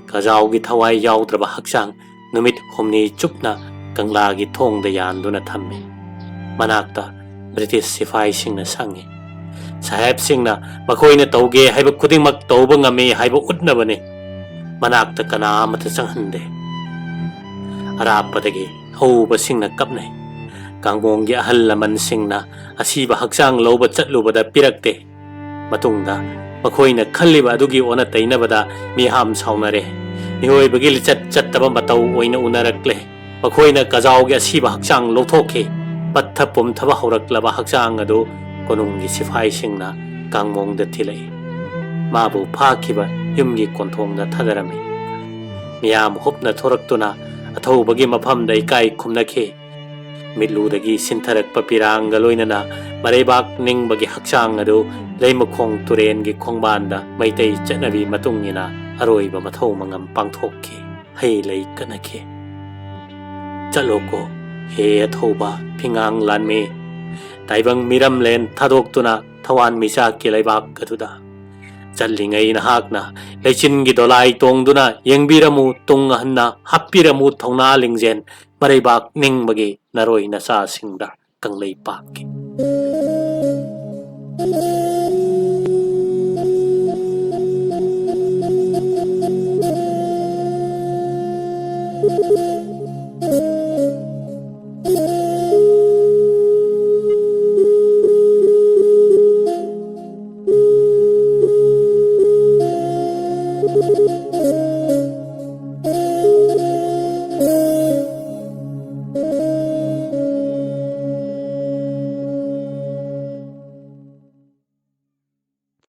ꯀꯖꯥꯎꯒꯤ ꯊꯋꯥꯏ ꯌꯥꯎꯗ꯭ꯔꯕ ꯍꯛꯆꯥꯡ ꯅꯨꯃꯤꯠ ꯍꯨꯝꯅꯤ ꯆꯨꯞꯅ ꯀꯪꯂꯥꯒꯤ ꯊꯣꯡꯗ ꯌꯥꯟꯗꯨꯅ ꯊꯝꯃꯤ꯫ ꯃꯅꯥꯛꯇ ꯕ꯭ꯔꯤꯇꯤꯁ ꯁꯤꯐꯥꯏꯁꯤꯡꯅ ꯁꯪꯉꯤ꯫ ꯁꯥꯍꯦꯕꯁꯤꯡꯅ ꯃꯈꯣꯏꯅ ꯇꯧꯒꯦ ꯍꯥꯏꯕ ꯈꯨꯗꯤꯡꯃꯛ ꯇꯧꯕ ꯉꯝꯃꯤ ꯍꯥꯏꯕ ꯎꯠꯅꯕꯅꯤ꯫ ꯃꯅꯥꯛꯇ ꯀꯅꯥ ꯑꯃꯠꯇ ꯆꯪꯍꯟꯗꯦ꯫ ꯑꯔꯥꯞꯄꯗꯒꯤ ꯍꯧꯕꯁꯤꯡꯅ ꯀꯞꯅꯩ꯫ ꯀꯥꯡꯃꯣꯡꯒꯤ ꯑꯍꯜ ꯂꯃꯟꯁꯤꯡꯅ ꯑꯁꯤꯕ ꯍꯛꯆꯥꯡ ꯂꯧꯕ ꯆꯠꯂꯨꯕꯗ ꯄꯤꯔꯛꯇꯦ꯫ ꯃꯇꯨꯡꯗ ꯃꯈꯣꯏꯅ ꯈꯜꯂꯤꯕ ꯑꯗꯨꯒꯤ ꯑꯣꯟꯅ ꯇꯩꯅꯕꯗ ꯃꯤꯌꯥꯝ ꯁꯥꯎꯅꯔꯦ꯫ ꯃꯤꯑꯣꯏꯕꯒꯤ ꯂꯤꯆꯠ ꯆꯠꯇꯕ ꯃꯇꯧ ꯑꯣꯏꯅ ꯎꯅꯔꯛꯂꯦ꯫ ꯃꯈꯣꯏꯅ ꯀꯖꯥꯎꯒꯤ ꯑꯁꯤꯕ ꯍꯛꯆꯥꯡ ꯂꯧꯊꯣꯛꯈꯤ꯫ ꯄꯠꯊ ꯄꯨꯝꯊꯕ ꯍꯧꯔꯛꯂꯕ ꯍꯛꯆꯥꯡ ꯑꯗꯨ ꯀꯣꯅꯨꯡꯒꯤ ꯁꯤꯐꯥꯏꯁꯤꯡꯅ ꯀꯥꯡꯃꯣꯡꯗ ꯊꯤꯜꯂꯛꯏ꯫ ꯃꯥꯕꯨ ꯐꯥꯈꯤꯕ ꯌꯨꯝꯒꯤ ꯀꯣꯟꯊꯣꯡꯗ ꯊꯥꯗꯔꯝꯃꯤ꯫ ꯃꯤꯌꯥꯝ ꯍꯨꯞꯅ ꯊꯣꯔꯛꯇꯨꯅ ꯑꯊꯧꯕꯒꯤ ꯃꯐꯝꯗ ꯏꯀꯥꯏ ꯈꯨꯝꯅꯈꯤ꯫ ꯃꯤꯠꯂꯨꯗꯒꯤ ꯁꯤꯟꯊꯔꯛꯄ ꯄꯤꯔꯥꯡꯒ ꯂꯣꯏꯅꯅ ꯃꯔꯩꯕꯥꯛ ꯅꯤꯡꯕꯒꯤ ꯍꯛꯆꯥꯡ ꯑꯗꯨ ꯂꯩꯃꯈꯣꯡ ꯇꯨꯔꯦꯟꯒꯤ ꯈꯣꯡꯕꯥꯟꯗ ꯃꯩꯇꯩ ꯆꯠꯅꯕꯤ ꯃꯇꯨꯡ ꯏꯟꯅ ꯑꯔꯣꯏꯕ ꯃꯊꯧ ꯃꯉꯝ ꯄꯥꯡꯊꯣꯛꯈꯤ꯫ ꯍꯩ ꯂꯩ ꯀꯠꯅꯈꯤ꯫ ꯆꯠꯂꯣꯀꯣ, ꯍꯦ ꯑꯊꯧꯕ ꯐꯤꯉꯥꯡ ꯂꯥꯟꯃꯤ, ꯇꯥꯏꯕꯪ ꯃꯤꯔꯝꯂꯦꯟ ꯊꯥꯗꯣꯛꯇꯨꯅ ꯊꯋꯥꯟ ꯃꯤꯆꯥꯛꯀꯤ ꯂꯩꯕꯥꯛ ꯑꯗꯨꯗ꯫ ꯆꯠꯂꯤꯉꯩ ꯅꯍꯥꯛꯅ ꯂꯩꯆꯤꯟꯒꯤ ꯗꯣꯂꯥꯏ ꯇꯣꯡꯗꯨꯅ ꯌꯦꯡꯕꯤꯔꯝꯃꯨ, ꯇꯨꯡ ꯍꯟꯅ ꯍꯥꯞꯄꯤꯔꯝꯃꯨ ꯊꯧꯅꯥ ꯂꯤꯡꯖꯦꯜ, ꯃꯔꯩꯕꯥꯛ ꯅꯤꯡꯕꯒꯤ ꯅꯔꯣꯏ ꯅꯆꯥꯁꯤꯡꯗ ꯀꯪꯂꯩꯄꯥꯛꯀꯤ꯫